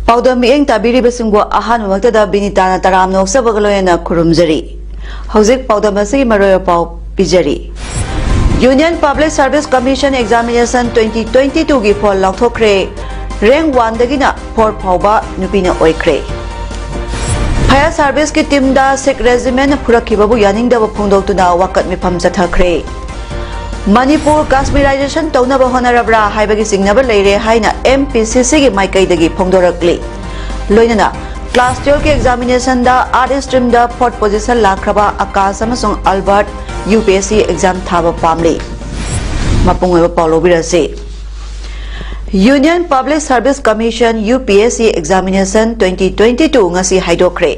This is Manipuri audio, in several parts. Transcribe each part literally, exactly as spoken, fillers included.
ꯄꯥꯎꯗꯝ ꯃꯤꯠꯌꯦꯡ ꯇꯥꯕꯤꯔꯤꯕꯁꯤꯡꯕꯨ ꯑꯍꯥꯟꯕꯃꯛꯇꯗ ꯕꯤꯅꯤꯇꯥꯅ ꯇꯔꯥꯝꯅ ꯑꯣꯛꯆꯕꯒ ꯂꯣꯏꯅꯅ ꯈꯨꯔꯨꯝꯖꯔꯤ꯫ ꯍꯧꯖꯤꯛ ꯄꯥꯎꯗꯝ ꯑꯁꯤꯒꯤ ꯃꯔꯨꯑꯣꯏꯕ ꯄꯥꯎ ꯄꯤꯖꯔꯤ꯫ Union Public Service Commission Examination twenty twenty-two ꯒꯤ ꯐꯣꯜ ꯂꯥꯎꯊꯣꯛꯈ꯭ꯔꯦ꯫ Rank one ꯗꯒꯤꯅ four ꯐꯥꯎꯕ ꯅꯨꯄꯤꯅ ꯑꯣꯏꯈ꯭ꯔꯦ꯫ Fire Service ꯀꯤ team ꯗ Sikh regiment ꯅ ꯐꯨꯔꯛꯈꯤꯕꯕꯨ ꯌꯥꯅꯤꯡꯗꯕ ꯐꯣꯡꯗꯣꯛꯇꯨꯅ ꯋꯥꯀꯠ ꯃꯤꯐꯝ ꯆꯠꯊꯈ꯭ꯔꯦ꯫ ꯃꯅꯤꯄꯨꯔ Kashmirization ꯇꯧꯅꯕ ꯍꯣꯠꯅꯔꯕ꯭ꯔꯥ ꯍꯥꯏꯕꯒꯤ ꯆꯤꯡꯅꯕ ꯂꯩꯔꯦ ꯍꯥꯏꯅ M P C C ꯒꯤ ꯃꯥꯏꯀꯩꯗꯒꯤ ꯐꯣꯡꯗꯣꯔꯛꯂꯤ꯫ ꯂꯣꯏꯅꯅ class twelve ꯀꯤ examination ꯗ Arts stream ꯗ fourth position ꯂꯥꯛꯈ꯭ꯔꯕ ꯑꯀꯥꯁ ꯑꯃꯁꯨꯡ Albert U P S C exam ꯊꯥꯕ ꯄꯥꯝꯂꯤ꯫ ꯃꯄꯨꯡ ꯑꯣꯏꯕ ꯄꯥꯎ ꯂꯧꯕꯤꯔꯁꯤ꯫ Union Public Service Commission, U P S C Examination twenty twenty-two ꯉꯁꯤ ꯍꯥꯏꯗꯣꯛꯈ꯭ꯔꯦ꯫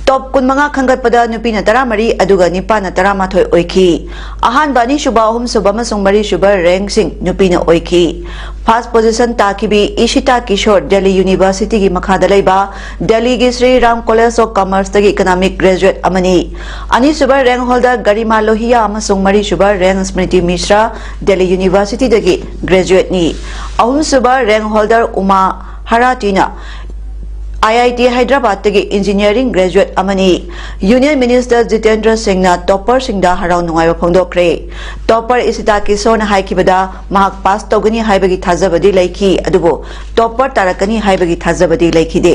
Top ꯀꯨꯟꯃꯉꯥ ꯈꯟꯒꯠꯄꯗ ꯅꯨꯄꯤꯅ ꯇꯔꯥꯃꯔꯤ ꯑꯗꯨꯒ ꯅꯨꯄꯥꯅ ꯇꯔꯥꯃꯥꯊꯣꯏ ꯑꯣꯏꯈꯤ꯫ ꯑꯍꯥꯟꯕ, ꯑꯅꯤꯁꯨꯕ, ꯑꯍꯨꯝꯁꯨꯕ ꯑꯃꯁꯨꯡ ꯃꯔꯤꯁꯨꯕ rank ꯁꯤꯡ ꯅꯨꯄꯤꯅ ꯑꯣꯏꯈꯤ꯫ First position ꯇꯥꯈꯤꯕꯤ ꯏꯁꯤꯇꯥ Kishore, Delhi University ꯒꯤ ꯃꯈꯥꯗ ꯂꯩꯕ Delhi ꯒꯤ Shri Ram College of Commerce ꯇꯒꯤ economic graduate ꯑꯃꯅꯤ꯫ ꯑꯅꯤꯁꯨꯕ rank holder ꯒꯔꯤꯃꯥ ꯂꯣꯍꯤꯌꯥ ꯑꯃꯁꯨꯡ ꯃꯔꯤꯁꯨꯕ rank ꯁ꯭ꯃ꯭ꯔꯤꯇꯤ ꯃꯤꯁ꯭ꯔꯥ, Delhi University ꯗꯒꯤ graduate ꯅꯤ꯫ ꯑꯍꯨꯝꯁꯨꯕ rank holder ꯎꯃꯥ ꯍꯔꯥꯇꯤꯅ I I T Hyderabad ꯇꯒꯤ engineering graduate ꯑꯃꯅꯤ꯫ Union Minister ꯖꯤꯇꯦꯟꯗ꯭ꯔ ꯁꯤꯡꯅ topper ꯁꯤꯡꯗ ꯍꯔꯥꯎ ꯅꯨꯡꯉꯥꯏꯕ ꯐꯣꯡꯗꯣꯛꯈ꯭ꯔꯦ꯫ Topper ꯏꯁꯤꯇꯥ ꯀꯤꯁꯣꯔꯅ ꯍꯥꯏꯈꯤꯕꯗ ꯃꯍꯥꯛ pass ꯇꯧꯒꯅꯤ ꯍꯥꯏꯕꯒꯤ ꯊꯥꯖꯕꯗꯤ ꯂꯩꯈꯤ, ꯑꯗꯨꯕꯨ topper ꯇꯥꯔꯛꯀꯅꯤ ꯍꯥꯏꯕꯒꯤ ꯊꯥꯖꯕꯗꯤ ꯂꯩꯈꯤꯗꯦ꯫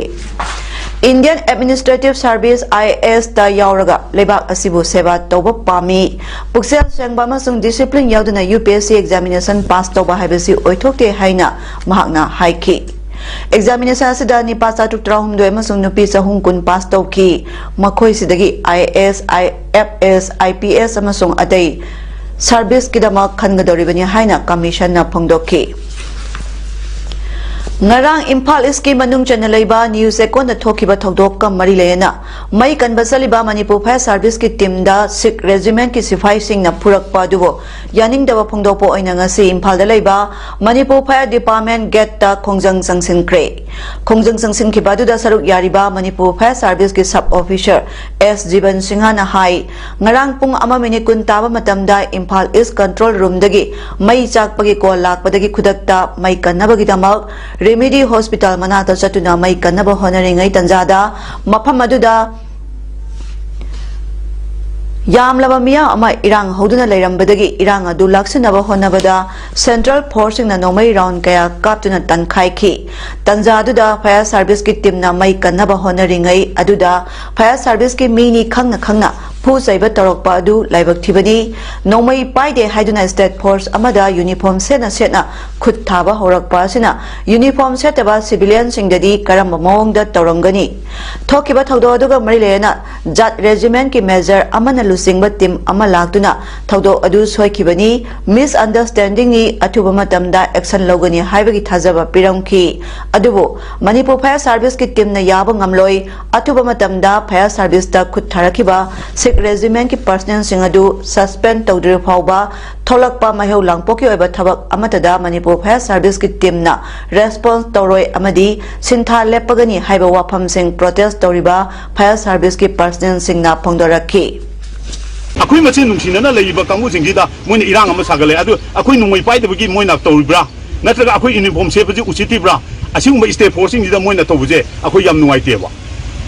Indian Administrative Service, I A S ꯇ ꯌꯥꯎꯔꯒ ꯂꯩꯕꯥꯛ ꯑꯁꯤꯕꯨ ꯁꯦꯕꯥ ꯇꯧꯕ ꯄꯥꯝꯃꯤ꯫ ꯄꯨꯛꯆꯦꯜ ꯁꯦꯡꯕ ꯑꯃꯁꯨꯡ discipline ꯌꯥꯎꯗꯅ U P S C examination pass ꯇꯧꯕ ꯍꯥꯏꯕꯁꯤ ꯑꯣꯏꯊꯣꯛꯇꯦ ꯍꯥꯏꯅ ꯃꯍꯥꯛꯅ ꯍꯥꯏꯈꯤ꯫ Examination ꯑꯁꯤꯗ ꯅꯨꯄꯥ ꯆꯥꯇ꯭ꯔꯨꯛ ꯇꯔꯥꯍꯨꯝꯗꯣꯏ ꯑꯃꯁꯨꯡ ꯅꯨꯄꯤ ꯆꯍꯨꯝ ꯀꯨꯟ pass ꯇꯧꯈꯤ꯫ ꯃꯈꯣꯏꯁꯤꯗꯒꯤ I A S, I F S, I P S ꯑꯃꯁꯨꯡ ꯑꯇꯩ service ꯀꯤꯗꯃꯛ ꯈꯟꯒꯗꯧꯔꯤꯕꯅꯤ ꯍꯥꯏꯅ commission ꯅ ꯐꯣꯡꯗꯣꯛꯈꯤ꯫ ꯉꯔꯥꯡ ꯏꯝꯐꯥꯜ ꯏꯁꯀꯤ ꯃꯅꯨꯡ ꯆꯟꯅ ꯂꯩꯕ ꯅ꯭ꯌꯨ ꯆꯦꯛꯀꯣꯟꯗ ꯊꯣꯛꯈꯤꯕ ꯊꯧꯗꯣꯛꯀ ꯃꯔꯤ ꯂꯩꯅꯅ ꯃꯩ ꯀꯟꯕ ꯆꯠꯂꯤꯕ ꯃꯅꯤꯄꯨꯔ ꯐꯥꯌꯔ ꯁꯥꯔꯚꯤꯁꯀꯤ ꯇꯤꯝꯗ ꯁꯤꯈ ꯔꯦꯖꯤꯃꯦꯟꯠꯀꯤ ꯁꯤꯐꯥꯏꯁꯤꯡꯅ ꯐꯨꯔꯛꯄ ꯑꯗꯨꯕꯨ ꯌꯥꯅꯤꯡꯗꯕ ꯐꯣꯡꯗꯣꯛꯄ ꯑꯣꯏꯅ ꯉꯁꯤ ꯏꯝꯐꯥꯜꯗ ꯂꯩꯕ ꯃꯅꯤꯄꯨꯔ ꯐꯥꯌꯔ ꯗꯤꯄꯥꯔꯠꯃꯦꯟꯠ ꯒꯦꯠꯇ ꯈꯣꯡꯖꯪ ꯆꯪꯁꯤꯟꯈ꯭ꯔꯦ꯫ ꯈꯣꯡꯖꯪ ꯆꯪꯁꯤꯟꯈꯤꯕ ꯑꯗꯨꯗ ꯁꯔꯨꯛ ꯌꯥꯔꯤꯕ ꯃꯅꯤꯄꯨꯔ ꯐꯥꯌꯔ ꯁꯥꯔꯚꯤꯁꯀꯤ ꯁꯕ ꯑꯣꯐꯤꯁꯔ ꯑꯦꯁ ꯖꯤꯕꯟ ꯁꯤꯡꯍꯅ ꯍꯥꯏ, ꯉꯔꯥꯡ ꯄꯨꯡ ꯑꯃ ꯃꯤꯅꯤꯠ ꯀꯨꯟ ꯇꯥꯕ ꯃꯇꯝꯗ ꯏꯝꯐꯥꯜ ꯏꯁ ꯀꯟꯇ꯭ꯔꯣꯜ ꯔꯨꯝꯗꯒꯤ ꯃꯩ ꯆꯥꯛꯄꯒꯤ ꯀꯣꯜ ꯂꯥꯛꯄꯗꯒꯤ ꯈꯨꯗꯛꯇ ꯃꯩ ꯀꯟꯅꯕꯒꯤꯗꯃꯛ ꯔꯤꯃꯤꯗꯤ ꯍꯣꯁꯄꯤꯇꯥꯜ ꯃꯅꯥꯛꯇ ꯆꯠꯇꯨꯅ ꯃꯩ ꯀꯟꯅꯕ ꯍꯣꯠꯅꯔꯤꯉꯩ ꯇꯟꯖꯥꯗ ꯃꯐꯝ ꯑꯗꯨꯗ ꯌꯥꯝꯂꯕ ꯃꯤꯌꯥꯝ ꯑꯃ ꯏꯔꯥꯡ ꯍꯧꯗꯨꯅ ꯂꯩꯔꯝꯕꯗꯒꯤ ꯏꯔꯥꯡ ꯑꯗꯨ ꯂꯥꯛꯁꯤꯟꯅꯕ ꯍꯣꯠꯅꯕꯗ ꯁꯦꯟꯇ꯭ꯔꯦꯜ ꯐꯣꯔꯁꯁꯤꯡꯅ ꯅꯣꯡꯃꯩ ꯔꯥꯎꯟ ꯀꯌꯥ ꯀꯥꯞꯇꯨꯅ ꯇꯟꯈꯥꯏꯈꯤ꯫ ꯇꯟꯖꯥ ꯑꯗꯨꯗ ꯐꯥꯌꯔ ꯁꯥꯔꯚꯤꯁꯀꯤ ꯇꯤꯝꯅ ꯃꯩ ꯀꯟꯅꯕ ꯍꯣꯠꯅꯔꯤꯉꯩ ꯑꯗꯨꯗ ꯐꯥꯌꯔ ꯁꯥꯔꯚꯤꯁꯀꯤ ꯃꯤꯅꯤ ꯈꯪꯅ ꯈꯪꯅ ꯐꯨ ꯆꯩꯕ ꯇꯧꯔꯛꯄ ꯑꯗꯨ ꯂꯥꯏꯕꯛ ꯊꯤꯕꯅꯤ꯫ ꯅꯣꯡꯃꯩ ꯄꯥꯏꯗꯦ ꯍꯥꯏꯗꯨꯅ ꯁ꯭ꯇꯦꯠ ꯐꯣꯔꯁ ꯑꯃꯗ ꯌꯨꯅꯤꯐꯣꯔꯝ ꯁꯦꯠꯅ ꯁꯦꯠꯅ ꯈꯨꯠ ꯊꯥꯕ ꯍꯧꯔꯛꯄ ꯑꯁꯤꯅ ꯌꯨꯅꯤꯐꯣꯔꯝ ꯁꯦꯠꯇꯕ ꯁꯤꯚꯤꯂꯤꯌꯟꯁꯤꯡꯗꯗꯤ ꯀꯔꯝꯕ ꯃꯑꯣꯡꯗ ꯇꯧꯔꯝꯒꯅꯤ? ꯊꯣꯛꯈꯤꯕ ꯊꯧꯗꯣꯛ ꯑꯗꯨꯒ ꯃꯔꯤ ꯂꯩꯅꯅ ꯖꯥꯠ ꯔꯦꯖꯤꯃꯦꯟꯠꯀꯤ ꯃꯦꯖꯔ ꯑꯃꯅ ꯂꯨꯆꯤꯡꯕ ꯇꯤꯝ ꯑꯃ ꯂꯥꯛꯇꯨꯅ ꯊꯧꯗꯣꯛ ꯑꯗꯨ ꯁꯣꯏꯈꯤꯕꯅꯤ, ꯃꯤꯁꯑꯟꯗꯔꯁ꯭ꯇꯦꯟꯗꯤꯡꯅꯤ, ꯑꯊꯨꯕ ꯃꯇꯝꯗ ꯑꯦꯛꯁꯟ ꯂꯧꯒꯅꯤ ꯍꯥꯏꯕꯒꯤ ꯊꯥꯖꯕ ꯄꯤꯔꯝꯈꯤ꯫ ꯑꯗꯨꯕꯨ ꯃꯅꯤꯄꯨꯔ ꯐꯥꯌꯔ ꯁꯥꯔꯚꯤꯁꯀꯤ ꯇꯤꯝꯅ ꯌꯥꯕ ꯉꯝꯂꯣꯏ, ꯑꯊꯨꯕ ꯃꯇꯝꯗ ꯐꯥꯌꯔ ꯁꯥꯔꯚꯤꯁꯇ ꯈꯨꯠ ꯊꯥꯔꯛꯈꯤꯕ ꯁꯤꯈ ꯔꯦꯖꯤꯃꯦꯟꯠꯀꯤ ꯄꯔꯁꯅꯦꯜꯁꯤꯡ ꯑꯗꯨ ꯁꯁꯄꯦꯟ ꯇꯧꯗ꯭ꯔꯤꯕ ꯐꯥꯎꯕ ꯊꯣꯛꯂꯛꯄ ꯃꯍꯩ ꯂꯥꯡꯄꯣꯛꯀꯤ ꯑꯣꯏꯕ ꯊꯕꯛ ꯑꯃꯠꯇꯗ ꯃꯅꯤꯄꯨꯔ ꯐꯥꯌꯔ ꯁꯥꯔꯚꯤꯁꯀꯤ ꯇꯤꯝꯅ ꯔꯦꯁꯄꯣꯟꯁ ꯇꯧꯔꯣꯏ ꯑꯃꯗꯤ ꯁꯤꯟꯊꯥ ꯂꯦꯞꯄꯒꯅꯤ ꯍꯥꯏꯕ ꯋꯥꯐꯝꯁꯤꯡ ꯄ꯭ꯔꯣꯇꯦꯁ ꯇꯧꯔꯤꯕ ꯐꯥꯌꯔ ꯁꯥꯔꯚꯤꯁꯀꯤ ꯄꯔꯁꯅꯦꯜꯁꯤꯡꯅ ꯐꯣꯡꯗꯣꯔꯛꯈꯤ꯫ ꯑꯩꯈꯣꯏ ꯃꯁꯦꯟ ꯅꯨꯡꯁꯤꯅꯅ ꯂꯩꯔꯤꯕ ꯀꯥꯡꯕꯨꯁꯤꯡꯁꯤꯗ ꯃꯣꯏꯅ ꯏꯔꯥꯡ ꯑꯃ ꯁꯥꯒꯠꯂꯦ꯫ ꯑꯗꯨ ꯑꯩꯈꯣꯏ ꯅꯣꯡꯃꯩ ꯄꯥꯏꯗꯕꯒꯤ ꯃꯣꯏꯅ ꯇꯧꯔꯤꯕ꯭ꯔꯥ? ꯅꯠꯇ꯭ꯔꯒ ꯑꯩꯈꯣꯏ ꯌꯨꯅꯤꯐꯣꯔꯝ ꯁꯦꯠꯄꯁꯤ ꯎꯁꯤꯠꯇ꯭ꯔꯤꯕ꯭ꯔꯥ? ꯑꯁꯤꯒꯨꯝꯕ ꯁ꯭ꯇꯦꯠ ꯐꯣꯔꯁꯁꯤꯡꯁꯤꯗ ꯃꯣꯏꯅ ꯇꯧꯕꯁꯦ ꯑꯩꯈꯣꯏ ꯌꯥꯝ ꯅꯨꯡꯉꯥꯏꯇꯦꯕ꯫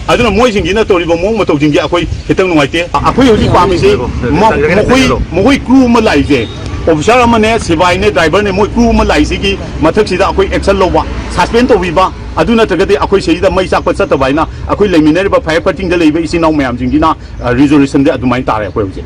ꯑꯗꯨꯅ ꯃꯣꯏꯁꯤꯡꯁꯤꯅ ꯇꯧꯔꯤꯕ ꯃꯑꯣꯡ ꯃꯇꯧꯁꯤꯡꯁꯦ ꯑꯩꯈꯣꯏ ꯈꯤꯇꯪ ꯅꯨꯡꯉꯥꯏꯇꯦ꯫ ꯑꯩꯈꯣꯏ ꯍꯧꯖꯤꯛ ꯄꯥꯝꯃꯤꯁꯦ ꯃ-, ꯃꯈꯣꯏ, ꯃꯈꯣꯏ ꯀ꯭ꯔꯨ ꯑꯃ ꯂꯥꯛꯏꯁꯦ, ꯑꯣꯐꯤꯁꯥꯔ ꯑꯃꯅꯦ, ꯁꯤꯕꯥꯏꯅꯦ, ꯗ꯭ꯔꯥꯏꯚꯔꯅꯦ, ꯃꯣꯏ ꯀ꯭ꯔꯨ ꯑꯃ ꯂꯥꯛꯏꯁꯤꯒꯤ ꯃꯊꯛꯁꯤꯗ ꯑꯩꯈꯣꯏ ꯑꯦꯛꯁꯟ ꯂꯧꯕ, ꯁꯁꯄꯦꯟ ꯇꯧꯕꯤꯕ, ꯑꯗꯨ ꯅꯠꯇ꯭ꯔꯒꯗꯤ ꯑꯩꯈꯣꯏ ꯁꯤꯗ ꯃꯩ ꯆꯥꯛꯄ ꯆꯠꯇꯕ ꯍꯥꯏꯅ ꯑꯩꯈꯣꯏ ꯂꯩꯃꯤꯟꯅꯔꯤꯕ ꯐꯥꯌꯔ ꯐꯥꯏꯇꯤꯡꯗ ꯂꯩꯕ ꯏꯆꯤꯟ ꯏꯅꯥꯎ ꯃꯌꯥꯝꯁꯤꯡꯁꯤꯅ, ꯑ, ꯔꯤꯖꯣꯂꯨꯁꯟꯗꯤ ꯑꯗꯨꯃꯥꯏꯅ ꯇꯥꯔꯦ ꯑꯩꯈꯣꯏ ꯍꯧꯖꯤꯛ꯫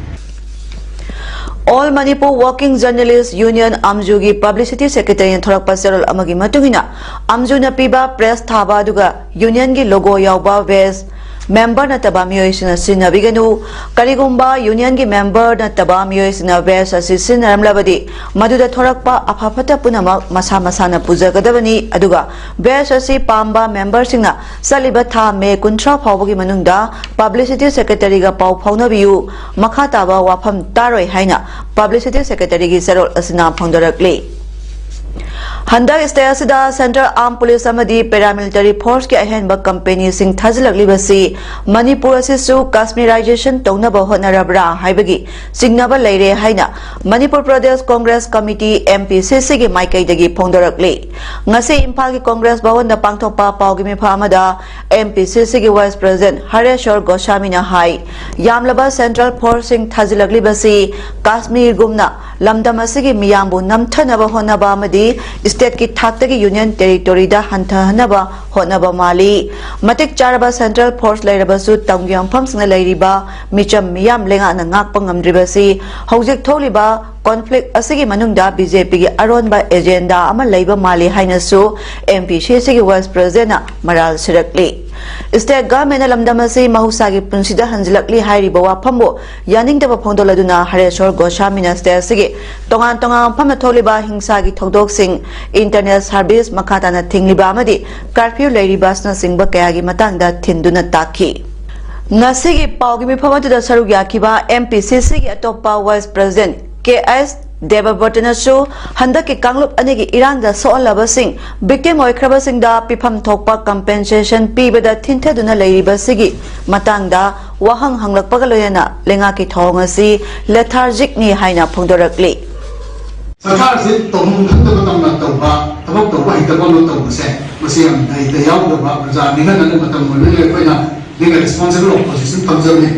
All Manipur Working Journalist Union, ꯑꯝꯖꯨꯒꯤ ꯄꯕ꯭ꯂꯤꯁꯤꯇꯤ ꯁꯦꯀ꯭ꯔꯦꯇꯔꯤꯅ ꯊꯣꯔꯛꯄ ꯆꯦꯔꯣꯜ ꯑꯃꯒꯤ ꯃꯇꯨꯡ ꯏꯟꯅ, ꯑꯝꯖꯨꯅ ꯄꯤꯕ ꯄ꯭ꯔꯦꯁ ꯊꯥꯕ ꯑꯗꯨꯒ ꯌꯨꯅꯤꯌꯟꯒꯤ ꯂꯣꯒꯣ ꯌꯥꯎꯕ ꯕꯦꯖ ꯃꯦꯝꯕꯔ ꯅꯠꯇꯕ ꯃꯤꯑꯣꯏꯁꯤꯡꯅ ꯁꯤꯖꯤꯟꯅꯕꯤꯒꯅꯨ꯫ ꯀꯔꯤꯒꯨꯝꯕ ꯌꯨꯅꯤꯌꯟꯒꯤ ꯃꯦꯝꯕꯔ ꯅꯠꯇꯕ ꯃꯤꯑꯣꯏꯁꯤꯡꯅ ꯕꯦꯖ ꯑꯁꯤ ꯁꯤꯖꯤꯟꯅꯔꯝꯂꯕꯗꯤ, ꯃꯗꯨꯗ ꯊꯣꯔꯛꯄ ꯑꯐ ꯐꯠꯇ ꯄꯨꯝꯅꯃꯛ ꯃꯁꯥ ꯃꯁꯥꯅ ꯄꯨꯖꯒꯗꯕꯅꯤ, ꯑꯗꯨꯒ ꯕꯦꯖ ꯑꯁꯤ ꯄꯥꯝꯕ ꯃꯦꯝꯕꯔꯁꯤꯡꯅ ꯆꯠꯂꯤꯕ ꯊꯥ ꯃꯦ ꯀꯨꯟꯊ꯭ꯔꯥ ꯐꯥꯎꯕꯒꯤ ꯃꯅꯨꯡꯗ ꯄꯕ꯭ꯂꯤꯁꯤꯇꯤ ꯁꯦꯀ꯭ꯔꯦꯇꯔꯤꯒ ꯄꯥꯎ ꯐꯥꯎꯅꯕꯤꯌꯨ꯫ ꯃꯈꯥ ꯇꯥꯕ ꯋꯥꯐꯝ ꯇꯥꯔꯣꯏ ꯍꯥꯏꯅ ꯄꯕ꯭ꯂꯤꯁꯤꯇꯤ ꯁꯦꯀ꯭ꯔꯦꯇꯔꯤꯒꯤ ꯆꯦꯔꯣꯜ ꯑꯁꯤꯅ ꯐꯣꯡꯗꯣꯔꯛꯂꯤ꯫ ꯍꯟꯗꯛ ꯁ꯭ꯇꯦꯠ ꯑꯁꯤꯗ ꯁꯦꯟꯇ꯭ꯔꯦꯜ ꯑꯥꯔꯝ ꯄꯨꯂꯤꯁ ꯑꯃꯗꯤ ꯄꯦꯔꯥꯃꯤꯂꯤꯇꯔꯤ ꯐꯣꯔꯁꯀꯤ ꯑꯍꯦꯟꯕ ꯀꯝꯄꯦꯅꯤꯁꯤꯡ ꯊꯥꯖꯤꯜꯂꯛꯂꯤꯕꯁꯤ ꯃꯅꯤꯄꯨꯔ ꯑꯁꯤꯁꯨ ꯀꯥꯁꯃꯤꯔꯥꯏꯖꯦꯁꯟ ꯇꯧꯅꯕ ꯍꯣꯠꯅꯔꯕ꯭ꯔꯥ ꯍꯥꯏꯕꯒꯤ ꯆꯤꯡꯅꯕ ꯂꯩꯔꯦ ꯍꯥꯏꯅ Manipur Pradesh Congress committee, M P C ꯁꯤꯒꯤ ꯃꯥꯏꯀꯩꯗꯒꯤ ꯐꯣꯡꯗꯣꯔꯛꯂꯤ꯫ ꯉꯁꯤ ꯏꯝꯐꯥꯜꯒꯤ ꯀꯣꯡꯒ꯭ꯔꯦꯁ ꯚꯋꯟꯗ ꯄꯥꯡꯊꯣꯛꯄ ꯄꯥꯎꯒꯤ ꯃꯤꯐꯝ ꯑꯃꯗ ꯑꯦꯝ ꯄꯤ ꯁꯤ ꯁꯤꯒꯤ ꯚꯥꯏꯁ ꯄ꯭ꯔꯁꯤꯗꯦꯟꯠ ꯍꯔꯦꯁ꯭ꯋꯔ ꯒꯣꯁꯥꯃꯤꯅ ꯍꯥꯏ, ꯌꯥꯝꯂꯕ ꯁꯦꯟꯇ꯭ꯔꯦꯜ ꯐꯣꯔꯁꯁꯤꯡ ꯊꯥꯖꯤꯜꯂꯛꯂꯤꯕꯁꯤ ꯀꯥꯁꯃꯤꯔꯒꯨꯝꯅ ꯂꯝꯗꯝ ꯑꯁꯤꯒꯤ ꯃꯤꯌꯥꯝꯕꯨ ꯅꯝꯊꯅꯕ ꯍꯣꯠꯅꯕ ꯑꯃꯗꯤ ꯁ꯭ꯇꯦꯠꯀꯤ ꯊꯥꯛꯇꯒꯤ ꯌꯨꯅꯤꯌꯟ ꯇꯦꯔꯤꯇꯣꯔꯤꯗ ꯍꯟꯊꯍꯟꯅꯕ ꯍꯣꯠꯅꯕ ꯃꯥꯜꯂꯤ꯫ ꯃꯇꯤꯛ ꯆꯥꯔꯕ ꯁꯦꯟꯇ꯭ꯔꯦꯜ ꯐꯣꯔꯁ ꯂꯩꯔꯕꯁꯨ ꯇꯝꯒꯤ ꯃꯐꯝꯁꯤꯡꯗ ꯂꯩꯔꯤꯕ ꯃꯤꯆꯝ ꯃꯤꯌꯥꯝ ꯂꯩꯉꯥꯛꯅ ꯉꯥꯛꯄ ꯉꯝꯗ꯭ꯔꯤꯕꯁꯤ ꯍꯧꯖꯤꯛ ꯊꯣꯛꯂꯤꯕ ꯀꯣꯟꯐ꯭ꯂꯤꯛ ꯑꯁꯤꯒꯤ ꯃꯅꯨꯡꯗ ꯕꯤ ꯖꯦ ꯄꯤꯒꯤ ꯑꯔꯣꯟꯕ ꯑꯦꯖꯦꯟꯗꯥ ꯑꯃ ꯂꯩꯕ ꯃꯥꯜꯂꯤ ꯍꯥꯏꯅꯁꯨ ꯑꯦꯝ ꯄꯤ ꯁꯤ ꯁꯤꯒꯤ ꯚꯥꯏꯁ ꯄ꯭ꯔꯁꯤꯗꯦꯟꯠꯅ ꯃꯔꯥꯜ ꯁꯤꯔꯛꯂꯤ꯫ ꯁ꯭ꯇꯦꯠ ꯒꯚꯔꯟꯃꯦꯟꯠꯅ ꯂꯝꯗꯝ ꯑꯁꯤ ꯃꯍꯧꯁꯥꯒꯤ ꯄꯨꯟꯁꯤꯗ ꯍꯟꯖꯤꯜꯂꯛꯂꯤ ꯍꯥꯏꯔꯤꯕ ꯋꯥꯐꯝꯕꯨ ꯌꯥꯅꯤꯡꯗꯕ ꯐꯣꯡꯗꯣꯛꯂꯗꯨꯅ ꯍꯔꯦꯁ꯭ꯋꯔ ꯒꯣꯁꯥꯃꯤꯅ ꯁ꯭ꯇꯦꯠ ꯑꯁꯤꯒꯤ ꯇꯣꯉꯥꯟ ꯇꯣꯉꯥꯟꯕ ꯃꯐꯝꯗ ꯊꯣꯛꯂꯤꯕ ꯍꯤꯡꯁꯥꯒꯤ ꯊꯧꯗꯣꯛꯁꯤꯡ, ꯏꯟꯇꯔꯅꯦꯠ ꯁꯥꯔꯚꯤꯁ ꯃꯈꯥ ꯇꯥꯅ ꯊꯤꯡꯂꯤꯕ ꯑꯃꯗꯤ ꯀꯔꯐ꯭ꯌꯨ ꯂꯩꯔꯤꯕ ꯑꯁꯤꯅꯆꯤꯡꯕ ꯀꯌꯥꯒꯤ ꯃꯇꯥꯡꯗ ꯊꯤꯟꯗꯨꯅ ꯇꯥꯛꯈꯤ꯫ ꯉꯁꯤꯒꯤ ꯄꯥꯎꯒꯤ ꯃꯤꯐꯝ ꯑꯗꯨꯗ ꯁꯔꯨꯛ ꯌꯥꯈꯤꯕ ꯑꯦꯝ ꯄꯤ ꯁꯤ ꯁꯤꯒꯤ ꯑꯇꯣꯞꯄ ꯚꯥꯏꯁ ꯄ꯭ꯔꯁꯤꯗꯦꯟꯠ ꯀꯦ ꯑꯦꯁ ꯗꯦꯕꯕ꯭ꯔꯇꯅꯁꯨ ꯍꯟꯗꯛꯀꯤ ꯀꯥꯡꯂꯨꯞ ꯑꯅꯤꯒꯤ ꯏꯔꯥꯡꯗ ꯁꯣꯛꯍꯜꯂꯕꯁꯤꯡ, ꯚꯤꯛꯇꯤꯝ ꯑꯣꯏꯈ꯭ꯔꯕꯁꯤꯡꯗ ꯄꯤꯐꯝ ꯊꯣꯛꯄ ꯀꯝꯄꯦꯟꯁꯦꯁꯟ ꯄꯤꯕꯗ ꯊꯤꯟꯊꯗꯨꯅ ꯂꯩꯔꯤꯕꯁꯤꯒꯤ ꯃꯇꯥꯡꯗ ꯋꯥꯍꯪ ꯍꯪꯂꯛꯄꯒ ꯂꯣꯏꯅꯅ ꯂꯩꯉꯥꯛꯀꯤ ꯊꯧꯑꯣꯡ ꯑꯁꯤ ꯂꯦꯊꯥꯔꯖꯤꯛꯅꯤ ꯍꯥꯏꯅ ꯐꯣꯡꯗꯣꯔꯛꯂꯤ꯫ ꯁꯔꯀꯥꯔꯁꯤ ꯇꯧꯐꯝ ꯈꯪꯗꯕ ꯇꯧꯅ ꯇꯧꯕ, ꯊꯕꯛ ꯇꯧꯕ ꯍꯩꯇꯕ ꯑꯃ ꯇꯧꯕꯁꯦ, ꯃꯁꯤ ꯌꯥꯝ ꯍꯩꯇ ꯌꯥꯎꯗꯕ ꯄ꯭ꯔꯖꯥ ꯅꯤꯡꯍꯟꯅꯕ ꯃꯇꯝ ꯑꯣꯏꯕꯅꯤꯅ ꯑꯩꯈꯣꯏꯅ ꯔꯦꯁꯄꯣꯟꯁꯤꯕꯜ ꯑꯣꯄꯣꯖꯤꯁꯟ ꯊꯝꯖꯕꯅꯤ꯫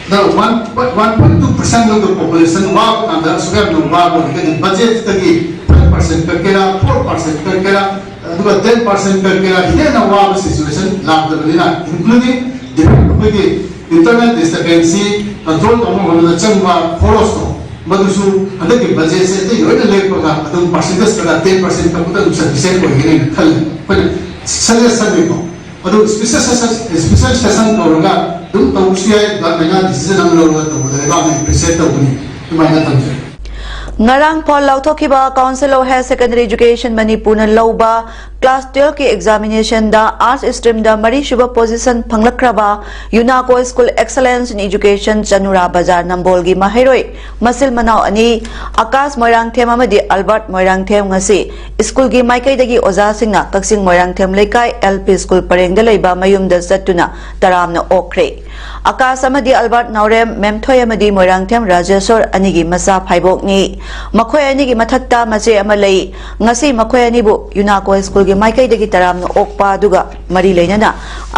ꯑꯗ one one point two percent of population ꯋꯥꯕ ꯀꯥꯟꯗ ꯑꯁꯨꯛ ꯌꯥꯝꯅ ꯋꯥꯕ ꯑꯣꯏꯔꯒꯗꯤ ꯕꯖꯦꯠꯇꯒꯤ ꯐꯥꯏꯚ ꯄꯔꯁꯦꯟꯠ ꯀꯛꯀꯦꯔꯥ, ꯐꯣꯔ ꯄꯔꯁꯦꯟꯠ ꯀꯛꯀꯦꯔꯥ, ꯑꯗꯨꯒ ꯇꯦꯟ ꯄꯔꯁꯦꯟꯠ ꯀꯛꯀꯦꯔꯥ, ꯍꯦꯟꯅ ꯋꯥꯕ ꯁꯤꯆꯨꯋꯦꯁꯟ ꯂꯥꯛꯇꯕꯅꯤꯅ, ꯏꯟꯀ꯭ꯂꯨꯗꯤꯡ ꯑꯩꯈꯣꯏꯒꯤ ꯏꯟꯇꯔꯅꯦꯜ ꯗꯤꯁꯇꯔꯕꯦꯟꯁꯁꯤ ꯀꯟꯇ꯭ꯔꯣꯜ ꯇꯧꯅꯕ ꯍꯣꯠꯅꯕꯗ ꯆꯪꯕ ꯈꯣꯔꯣꯁꯇꯣ, ꯃꯗꯨꯁꯨ ꯍꯟꯗꯛꯀꯤ ꯕꯖꯦꯠꯁꯦ ꯑꯇꯩ ꯂꯣꯏꯅ ꯂꯦꯞꯄꯒ ꯑꯗꯨꯝ ꯄꯔꯁꯦꯟꯇꯦꯖ ꯈꯔ ꯇꯦꯟ ꯄꯔꯁꯦꯟꯠ ꯀꯛꯄꯗ ꯑꯗꯨꯝ ꯁꯐꯤꯁꯦꯟꯠ ꯑꯣꯏꯒꯅꯤ ꯍꯥꯏꯅ ꯈꯜꯂꯦ꯫ ꯑꯩꯈꯣꯏꯅ ꯁꯖꯦꯁꯟꯅꯤꯀꯣ꯫ ꯑꯗꯨ ꯁ꯭ꯄꯦꯁꯦꯜ ꯁꯦꯁꯟ, ꯁ꯭ꯄꯦꯁꯦꯜ ꯁꯦꯁꯟ ꯇꯧꯔꯒ ꯑꯗꯨꯝ ꯇꯧꯕꯁꯨ ꯌꯥꯏ, ꯒꯚꯔꯟꯃꯦꯟꯅ ꯗꯤꯁꯤꯖꯟ ꯑꯃ ꯂꯧꯔꯒ ꯇꯧꯕꯗ ꯂꯩꯕꯥꯛꯅ ꯑꯦꯄ꯭ꯔꯤꯁꯤꯌꯦꯠ ꯇꯧꯒꯅꯤ꯫ ꯑꯗꯨꯃꯥꯏꯅ ꯊꯝꯖꯩ꯫ ꯉꯔꯥꯡ ꯐꯥꯜ ꯂꯥꯎꯊꯣꯛꯈꯤꯕ Council of Higher Secondary Education ꯃꯅꯤꯄꯨꯔꯅ ꯂꯧꯕ class twelve ꯀꯤ examination the Arts stream the ꯃꯔꯤꯁꯨꯕ position ꯐꯪꯂꯛꯈ꯭ꯔꯕ UNACO School Excellence in Education ꯆꯅꯨꯔꯥ ꯕꯖꯥꯔ ꯅꯝꯕꯣꯜꯒꯤ ꯃꯍꯩꯔꯣꯏ ꯃꯆꯤꯜ ꯃꯅꯥꯎ ꯑꯅꯤ ꯑꯀꯥꯁ ꯃꯣꯏꯔꯥꯡꯊꯦꯝ ꯑꯃꯗꯤ ꯑꯜꯕꯔꯠ ꯃꯣꯏꯔꯥꯡꯊꯦꯝ ꯉꯁꯤ ꯁ꯭ꯀꯨꯜꯒꯤ ꯃꯥꯏꯀꯩꯗꯒꯤ ꯑꯣꯖꯥꯁꯤꯡꯅ ꯀꯛꯆꯤꯡ ꯃꯣꯏꯔꯥꯡꯊꯦꯝ ꯂꯩꯀꯥꯏ L P school ꯄꯔꯦꯡꯗ ꯂꯩꯕ ꯃꯌꯨꯝꯗ ꯆꯠꯇꯨꯅ ꯇꯔꯥꯝꯅ ꯑꯣꯛꯈ꯭ꯔꯦ꯫ ꯑꯀꯥꯁ ꯑꯃꯗꯤ ꯑꯜꯕꯔꯠ ꯅꯥꯎꯔꯦꯝ ꯃꯦꯝꯊꯣꯏ ꯑꯃꯗꯤ ꯃꯣꯏꯔꯥꯡꯊꯦꯝ ꯔꯥꯖꯦꯁꯣꯔ ꯑꯅꯤꯒꯤ ꯃꯆꯥ ꯐꯥꯏꯕꯣꯛꯅꯤ꯫ ꯃꯈꯣꯏ ꯑꯅꯤꯒꯤ ꯃꯊꯛꯇ ꯃꯆꯦ ꯑꯃ ꯂꯩ꯫ ꯉꯁꯤ ꯃꯈꯣꯏ ꯑꯅꯤꯕꯨ UNACO school ꯒꯤ ꯃꯥꯏꯀꯩꯗꯒꯤ ꯇꯔꯥꯝꯅ ꯑꯣꯛꯄ ꯑꯗꯨꯒ ꯃꯔꯤ ꯂꯩꯅꯅ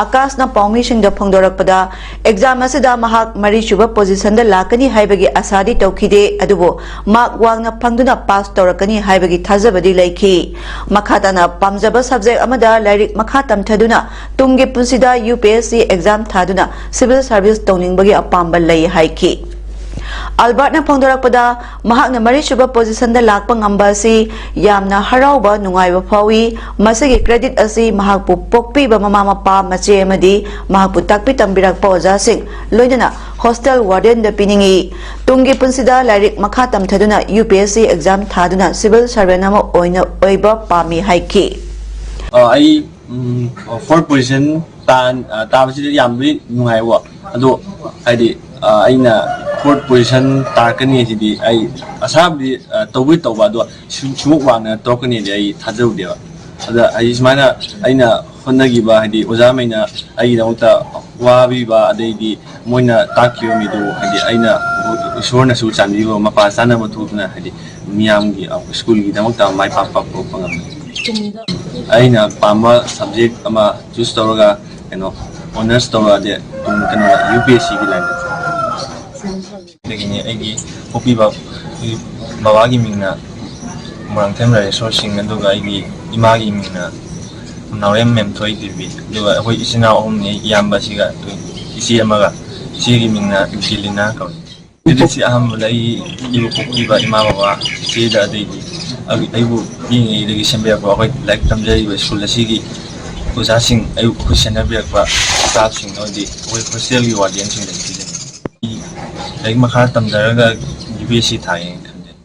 ꯑꯀꯥꯁꯅ ꯄꯥꯎꯃꯤꯁꯤꯡꯗ ꯐꯣꯡꯗꯣꯔꯛꯄꯗ exam ꯑꯁꯤꯗ ꯃꯍꯥꯛ ꯃꯔꯤꯁꯨꯕ position ꯗ ꯂꯥꯛꯀꯅꯤ ꯍꯥꯏꯕꯒꯤ ꯑꯁꯥꯗꯤ ꯇꯧꯈꯤꯗꯦ, ꯑꯗꯨꯕꯨ mark ꯋꯥꯡꯅ ꯐꯪꯗꯨꯅ pass ꯇꯧꯔꯛꯀꯅꯤ ꯍꯥꯏꯕꯒꯤ ꯊꯥꯖꯕꯗꯤ ꯂꯩꯈꯤ꯫ ꯃꯈꯥ ꯇꯥꯅ ꯄꯥꯝꯖꯕ subject ꯑꯃꯗ ꯂꯥꯏꯔꯤꯛ ꯃꯈꯥ ꯇꯝꯊꯗꯨꯅ ꯇꯨꯡꯒꯤ ꯄꯨꯟꯁꯤꯗ UPSC exam ꯊꯥꯗꯨꯅ civil service ꯇꯧꯅꯤꯡꯕꯒꯤ ꯑꯄꯥꯝꯕ ꯂꯩ ꯍꯥꯏꯈꯤ꯫ ꯑꯜꯕꯔꯠꯅ ꯐꯣꯡꯗꯣꯔꯛꯄꯗ, ꯃꯍꯥꯛꯅ ꯃꯔꯤꯁꯨꯕ position ꯗ ꯂꯥꯛꯄ ꯉꯝꯕ ꯑꯁꯤ ꯌꯥꯝꯅ ꯍꯔꯥꯎꯕ ꯅꯨꯡꯉꯥꯏꯕ ꯐꯥꯎꯏ꯫ ꯃꯁꯤꯒꯤ credit ꯑꯁꯤ ꯃꯍꯥꯛꯄꯨ ꯄꯣꯛꯄꯤꯕ ꯃꯃꯥ ꯃꯄꯥ, ꯃꯆꯦ ꯑꯃꯗꯤ ꯃꯍꯥꯛꯄꯨ ꯇꯥꯛꯄꯤ ꯇꯝꯕꯤꯔꯛꯄ ꯑꯣꯖꯥꯁꯤꯡ, ꯂꯣꯏꯅꯅ hostel warden ꯗ ꯄꯤꯅꯤꯡꯏ꯫ ꯇꯨꯡꯒꯤ ꯄꯨꯟꯁꯤꯗ ꯂꯥꯏꯔꯤꯛ ꯃꯈꯥ ꯇꯝꯊꯗꯨꯅ UPSC exam ꯊꯥꯗꯨꯅ civil servant ꯑꯃ ꯑꯣꯏꯅ ꯑꯣꯏꯕ ꯄꯥꯝꯃꯤ ꯍꯥꯏꯈꯤ꯫ ꯑ, ꯑꯩ ꯎꯝ, fourth position ꯇꯥ-, ꯑ, ꯇꯥꯕꯁꯤꯗꯤ ꯌꯥꯝꯕꯨꯗꯤ ꯅꯨꯡꯉꯥꯏꯕ, ꯑꯗꯣ ꯍꯥꯏꯗꯤ, ꯑ, ꯑꯩꯅ fourth position ꯇꯥꯔꯛꯀꯅꯤ ꯍꯥꯏꯁꯤꯗꯤ ꯑꯩ ꯑꯁꯥꯕꯨꯗꯤ, ꯑ, ꯇꯧꯕꯨꯗꯤ ꯇꯧꯕ, ꯑꯗꯣ ꯁꯨ-, ꯁꯨꯃꯨꯛ ꯋꯥꯡꯅ ꯇꯧꯔꯛꯀꯅꯤꯗꯤ ꯑꯩ ꯊꯥꯖꯔꯨꯗꯦꯕ꯫ ꯑꯗ ꯍꯥꯏꯗꯤ ꯁꯨꯃꯥꯏꯅ ꯑꯩꯅ ꯍꯣꯠꯅꯈꯤꯕ, ꯍꯥꯏꯗꯤ ꯑꯣꯖꯥꯉꯩꯅ ꯑꯩꯒꯤꯗꯃꯛꯇ ꯋꯥꯕꯤꯕ, ꯑꯗꯩꯗꯤ ꯃꯣꯏꯅ ꯇꯥꯛꯈꯤꯕ ꯃꯤꯗꯨ ꯍꯥꯏꯗꯤ ꯑꯩꯅ ꯏꯁꯣꯔꯅꯁꯨ ꯆꯥꯟꯕꯤꯕ, ꯃꯄꯥ ꯆꯥꯅꯕ ꯊꯣꯛꯇꯨꯅ ꯍꯥꯏꯗꯤ ꯃꯤꯌꯥꯝꯒꯤ, ꯑ, school ꯒꯤꯗꯃꯛꯇ ꯃꯥꯏ ꯄꯥꯛꯄ ꯄꯨꯔꯛꯄ ꯉꯝꯃꯤ꯫ ꯑꯩꯅ ꯄꯥꯝꯕ subject ꯑꯃ choose ꯇꯧꯔꯒ ꯀꯩꯅꯣ honours ꯇꯧꯔꯛꯑꯗꯤ ꯑꯗꯨꯝ ꯀꯩꯅꯣ UPSC ꯒꯤ line ꯗ꯫ ꯑꯗꯒꯤꯅꯤ ꯑꯩꯒꯤ ꯄꯣꯛꯄꯤꯕ ꯑꯩꯈꯣꯏꯒꯤ ꯕꯕꯥꯒꯤ ꯃꯤꯡꯅ ꯃꯣꯏꯔꯥꯡꯊꯦꯝ ꯔꯥꯖꯦꯁꯣꯔ ꯁꯤꯡ, ꯑꯗꯨꯒ ꯑꯩꯒꯤ ꯏꯃꯥꯒꯤ ꯃꯤꯡꯅ ꯅꯥꯎꯔꯦꯝ ꯃꯦꯝꯊꯣꯏ ꯗꯦꯕꯤ, ꯑꯗꯨꯒ ꯑꯩꯈꯣꯏ ꯏꯆꯤꯟ ꯏꯅꯥꯎ ꯑꯍꯨꯝꯅꯤ, ꯏꯌꯥꯝꯕꯁꯤꯒ ꯏꯆꯦ ꯑꯃꯒ꯫ ꯏꯆꯦꯒꯤ ꯃꯤꯡꯅ ꯏꯕꯦꯂꯤꯅꯥ ꯀꯧꯏ꯫ Credit ꯁꯤ ꯑꯍꯥꯟꯕꯗ ꯑꯩ, ꯑꯩꯕꯨ ꯄꯣꯛꯄꯤꯕ ꯏꯃꯥ ꯕꯕꯥ, ꯏꯆꯦꯗ, ꯑꯗꯩꯗꯤ ꯑꯩ-, ꯑꯩꯕꯨ ꯄꯤꯛꯏꯉꯩꯗꯒꯤ ꯁꯦꯝꯕꯤꯔꯛꯄ ꯑꯩꯈꯣꯏ ꯂꯥꯏꯔꯤꯛ ꯇꯝꯖꯔꯤꯕ school ꯑꯁꯤꯒꯤ ꯑꯣꯖꯥꯁꯤꯡ, ꯑꯌꯨꯛ ꯑꯩꯈꯣꯏ ꯁꯦꯟꯅꯕꯤꯔꯛꯄ ꯁ꯭ꯇꯥꯐꯁꯤꯡ ꯑꯃꯗꯤ ꯑꯩꯈꯣꯏ ꯍꯣꯁꯇꯦꯜꯒꯤ ꯋꯥꯔꯗꯦꯟꯁꯤꯡꯗꯒꯤ ꯄꯤꯖꯅꯤꯡꯉꯤ꯫ ꯂꯥꯏꯔꯤꯛ ꯃꯈꯥ ꯇꯝꯊꯔꯒ ꯌꯨ ꯄꯤ ꯑꯦꯁ ꯁꯤ ꯊꯥꯒꯦꯅ ꯈꯟꯖꯩ꯫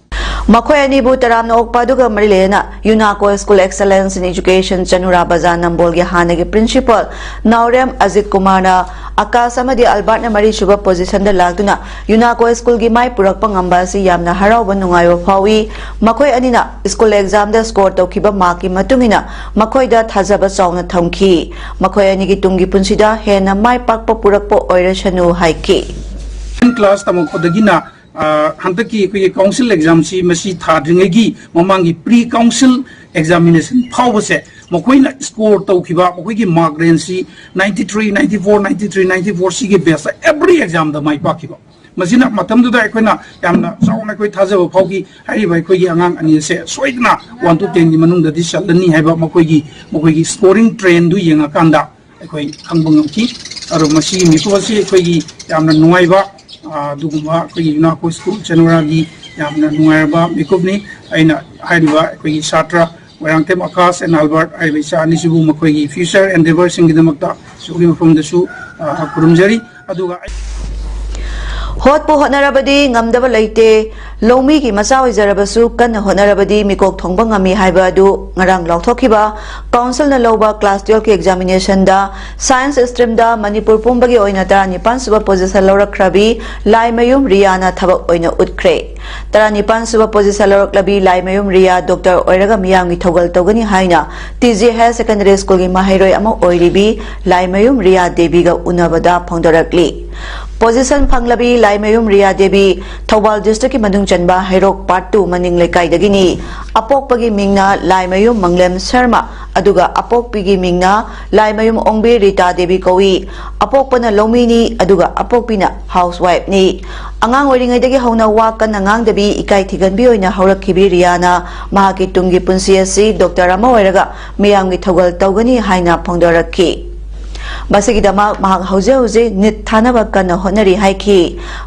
ꯃꯈꯣꯏ ꯑꯅꯤꯕꯨ ꯇꯔꯥꯝꯅ ꯑꯣꯛꯄ ꯑꯗꯨꯒ ꯃꯔꯤ ꯂꯩꯅꯅ ꯌꯨꯅꯥꯀꯣ ꯁ꯭ꯀꯨꯜ ꯑꯦꯛꯁꯂꯦꯟꯁ ꯏꯟ ꯏꯖꯨꯀꯦꯁꯟ ꯆꯅꯨꯔꯥ ꯕꯖꯥꯔ ꯅꯝꯕꯣꯜꯒꯤ ꯍꯥꯟꯅꯒꯤ ꯄ꯭ꯔꯤꯟꯁꯤꯄꯜ ꯅꯥꯎꯔꯦꯝ ꯑꯖꯤꯠ ꯀꯨꯃꯥꯔꯅ ꯑꯀꯥꯁ ꯑꯃꯗꯤ ꯑꯜꯕꯥꯔꯠꯅ ꯃꯔꯤꯁꯨꯕ ꯄꯣꯖꯤꯁꯟꯗ ꯂꯥꯛꯇꯨꯅ ꯌꯨꯅꯥꯀꯣ ꯁ꯭ꯀꯨꯜꯒꯤ ꯃꯥꯏ ꯄꯨꯔꯛꯄ ꯉꯝꯕ ꯑꯁꯤ ꯌꯥꯝꯅ ꯍꯔꯥꯎꯕ ꯅꯨꯡꯉꯥꯏꯕ ꯐꯥꯎꯏ꯫ ꯃꯈꯣꯏ ꯑꯅꯤꯅ ꯁ꯭ꯀꯨꯜ ꯑꯦꯛꯖꯥꯝꯗ ꯁ꯭ꯀꯣꯔ ꯇꯧꯈꯤꯕ ꯃꯥꯔꯛꯀꯤ ꯃꯇꯨꯡ ꯏꯟꯅ ꯃꯈꯣꯏꯗ ꯊꯥꯖꯕ ꯆꯥꯎꯅ ꯊꯝꯈꯤ꯫ ꯃꯈꯣꯏ ꯑꯅꯤꯒꯤ ꯇꯨꯡꯒꯤ ꯄꯨꯟꯁꯤꯗ ꯍꯦꯟꯅ ꯃꯥꯏ ꯄꯥꯛꯄ ꯄꯨꯔꯛꯄ ꯑꯣꯏꯔꯁꯅꯨ ꯍꯥꯏꯈꯤ꯫ ꯀ꯭ꯂꯥꯁ ꯇꯝꯃꯛꯄꯗꯒꯤꯅ, ꯑ, ꯍꯟꯗꯛꯀꯤ ꯑꯩꯈꯣꯏꯒꯤ ꯀꯥꯎꯟꯁꯤꯜ ꯑꯦꯛꯖꯥꯝꯁꯤ ꯃꯁꯤ ꯊꯥꯗ꯭ꯔꯤꯉꯩꯒꯤ ꯃꯃꯥꯡꯒꯤ ꯄ꯭ꯔꯤ ꯀꯥꯎꯟꯁꯤꯜ ꯑꯦꯛꯖꯥꯃꯤꯅꯦꯁꯟ ꯐꯥꯎꯕꯁꯦ ꯃꯈꯣꯏꯅ ꯁ꯭ꯀꯣꯔ ꯇꯧꯈꯤꯕ ꯃꯈꯣꯏꯒꯤ ꯃꯥꯔꯛ ꯔꯦꯟꯖꯁꯤ ninety three, ninety four, ninety three, ninety four ꯁꯤꯒꯤ ꯕꯦꯁꯇ ꯑꯦꯕ꯭ꯔꯤ ꯑꯦꯛꯖꯥꯝꯗ ꯃꯥꯏ ꯄꯥꯛꯈꯤꯕ꯫ ꯃꯁꯤꯅ ꯃꯇꯝꯗꯨꯗ ꯑꯩꯈꯣꯏꯅ ꯌꯥꯝꯅ ꯆꯥꯎꯅ ꯑꯩꯈꯣꯏ ꯊꯥꯖꯕ ꯐꯥꯎꯈꯤ꯫ ꯍꯥꯏꯔꯤꯕ ꯑꯩꯈꯣꯏꯒꯤ ꯑꯉꯥꯡ ꯑꯅꯤ ꯑꯁꯦ ꯁꯣꯏꯗꯅ one to ten ꯒꯤ ꯃꯅꯨꯡꯗꯗꯤ ꯆꯠꯂꯅꯤ ꯍꯥꯏꯕ ꯃꯈꯣꯏꯒꯤ, ꯃꯈꯣꯏꯒꯤ ꯁ꯭ꯀꯣꯔꯤꯡ ꯇ꯭ꯔꯦꯟꯗꯨ ꯌꯦꯡꯉꯀꯥꯟꯗ ꯑꯩꯈꯣꯏ ꯈꯪꯕ ꯉꯝꯈꯤ꯫ ꯑꯗꯣ ꯃꯁꯤꯒꯤ ꯃꯤꯀꯨꯞ ꯑꯁꯤ ꯑꯩꯈꯣꯏꯒꯤ ꯌꯥꯝꯅ ꯅꯨꯡꯉꯥꯏꯕ, ꯑ, ꯑꯗꯨꯒꯨꯝꯕ ꯑꯩꯈꯣꯏꯒꯤ ꯌꯨꯅꯥꯀꯣ ꯁ꯭ꯀꯨꯜ ꯆꯅꯨꯔꯥꯒꯤ ꯌꯥꯝꯅ ꯅꯨꯡꯉꯥꯏꯔꯕ ꯃꯤꯀꯨꯞꯅꯤ꯫ ꯑꯩꯅ ꯍꯥꯏꯔꯤꯕ ꯑꯩꯈꯣꯏꯒꯤ ꯁꯥꯇ꯭ꯔ ꯃꯣꯏꯔꯥꯡꯊꯦꯝ ꯑꯀꯥꯁ and ꯑꯜꯕꯥꯔꯠ ꯍꯥꯏꯔꯤꯕ ꯏꯆꯥ ꯑꯅꯤꯁꯤꯕꯨ ꯃꯈꯣꯏꯒꯤ ꯐ꯭ꯌꯨꯆꯔ ꯑꯦꯟꯗꯦꯚꯔꯁꯤꯡꯒꯤꯗꯃꯛꯇ ꯏꯁꯣꯔꯒꯤ ꯃꯐꯝꯗꯁꯨ, ꯑ, ꯈꯨꯔꯨꯝꯖꯔꯤ꯫ ꯑꯗꯨꯒ ꯑꯩ ꯍꯣꯠꯄꯨ ꯍꯣꯠꯅꯔꯕꯗꯤ ꯉꯝꯗꯕ ꯂꯩꯇꯦ꯫ ꯂꯧꯃꯤꯒꯤ ꯃꯆꯥ ꯑꯣꯏꯖꯔꯕꯁꯨ ꯀꯟꯅ ꯍꯣꯠꯅꯔꯕꯗꯤ ꯃꯤꯀꯣꯛ ꯊꯣꯡꯕ ꯉꯝꯃꯤ ꯍꯥꯏꯕ ꯑꯗꯨ ꯉꯔꯥꯡ ꯂꯥꯎꯊꯣꯛꯈꯤꯕ ꯀꯥꯎꯟꯁꯤꯜꯅ ꯂꯧꯕ ꯀ꯭ꯂꯥꯁ ꯇꯨꯌꯦꯜꯐꯀꯤ ꯑꯦꯛꯖꯥꯃꯤꯅꯦꯁꯟꯗ ꯁꯥꯏꯟꯁ ꯁ꯭ꯇ꯭ꯔꯤꯝꯗ ꯃꯅꯤꯄꯨꯔ ꯄꯨꯝꯕꯒꯤ ꯑꯣꯏꯅ ꯇꯔꯥꯅꯤꯄꯥꯟ ꯁꯨꯕ ꯄꯣꯖꯤꯁꯟ ꯂꯧꯔꯛꯈ꯭ꯔꯕꯤ ꯂꯥꯏꯃꯌꯨꯝ ꯔꯤꯌꯥꯅ ꯊꯕꯛ ꯑꯣꯏꯅ ꯎꯠꯈ꯭ꯔꯦ꯫ ꯇꯔꯥꯅꯤꯄꯥꯟ ꯁꯨꯕ ꯄꯣꯖꯤꯁꯟ ꯂꯧꯔꯛꯂꯕꯤ ꯂꯥꯏꯃꯌꯨꯝ ꯔꯤꯌꯥ ꯗꯣꯛꯇꯔ ꯑꯣꯏꯔꯒ ꯃꯤꯌꯥꯝꯒꯤ ꯊꯧꯒꯜ ꯇꯧꯒꯅꯤ ꯍꯥꯏꯅ ꯇꯤ ꯖꯦ ꯍꯥꯌꯔ ꯁꯦꯀꯦꯟꯗꯔꯤ ꯁ꯭ꯀꯨꯜꯒꯤ ꯃꯍꯩꯔꯣꯏ ꯑꯃ ꯑꯣꯏꯔꯤꯕꯤ ꯂꯥꯏꯃꯌꯨꯝ ꯔꯤꯌꯥ ꯗꯦꯕꯤꯒ ꯎꯅꯕꯗ ꯐꯣꯡꯗꯣꯔꯛꯂꯤ꯫ ꯄꯣꯖꯤꯁꯟ ꯐꯪꯂꯕꯤ ꯂꯥꯏꯃꯌꯨꯝ ꯔꯤꯌꯥ ꯗꯦꯕꯤ ꯊꯧꯕꯥꯜ ꯗꯤꯁꯇ꯭ꯔꯤꯛꯀꯤ ꯃꯅꯨꯡ ꯆꯟꯕ ꯍꯩꯔꯣꯛ ꯄꯥꯔꯠ ꯇꯨ ꯃꯅꯤꯡ ꯂꯩꯀꯥꯏꯗꯒꯤꯅꯤ꯫ ꯑꯄꯣꯛꯄꯒꯤ ꯃꯤꯡꯅ ꯂꯥꯏꯃꯌꯨꯝ ꯃꯪꯂꯦꯝ ꯁꯔꯃ, ꯑꯗꯨꯒ ꯑꯄꯣꯛꯄꯤꯒꯤ ꯃꯤꯡꯅ ꯂꯥꯏꯃꯌꯨꯝ ꯑꯣꯡꯕꯤ ꯔꯤꯇꯥ ꯗꯦꯕꯤ ꯀꯧꯏ꯫ ꯑꯄꯣꯛꯄꯅ ꯂꯧꯃꯤꯅꯤ, ꯑꯗꯨꯒ ꯑꯄꯣꯛꯄꯤꯅ ꯍꯥꯎꯁ ꯋꯥꯏꯐꯅꯤ꯫ ꯑꯉꯥꯡ ꯑꯣꯏꯔꯤꯉꯩꯗꯒꯤ ꯍꯧꯅ ꯋꯥ ꯀꯟꯅ ꯉꯥꯡꯗꯕꯤ, ꯏꯀꯥꯏ ꯊꯤꯒꯟꯕꯤ ꯑꯣꯏꯅ ꯍꯧꯔꯛꯈꯤꯕꯤ ꯔꯤꯌꯥꯅ ꯃꯍꯥꯛꯀꯤ ꯇꯨꯡꯒꯤ ꯄꯨꯟꯁꯤ ꯑꯁꯤ ꯗꯣꯛꯇꯔ ꯑꯃ ꯑꯣꯏꯔꯒ ꯃꯤꯌꯥꯝꯒꯤ ꯊꯧꯒꯜ ꯇꯧꯒꯅꯤ ꯍꯥꯏꯅ ꯐꯣꯡꯗꯣꯔꯛꯈꯤ꯫ ꯃꯁꯤꯒꯤꯗꯃꯛ ꯃꯍꯥꯛ ꯍꯧꯖꯤꯛ ꯍꯧꯖꯤꯛ ꯅꯤꯠ ꯊꯥꯅꯕ ꯀꯟꯅ ꯍꯣꯠꯅꯔꯤ ꯍꯥꯏꯈꯤ꯫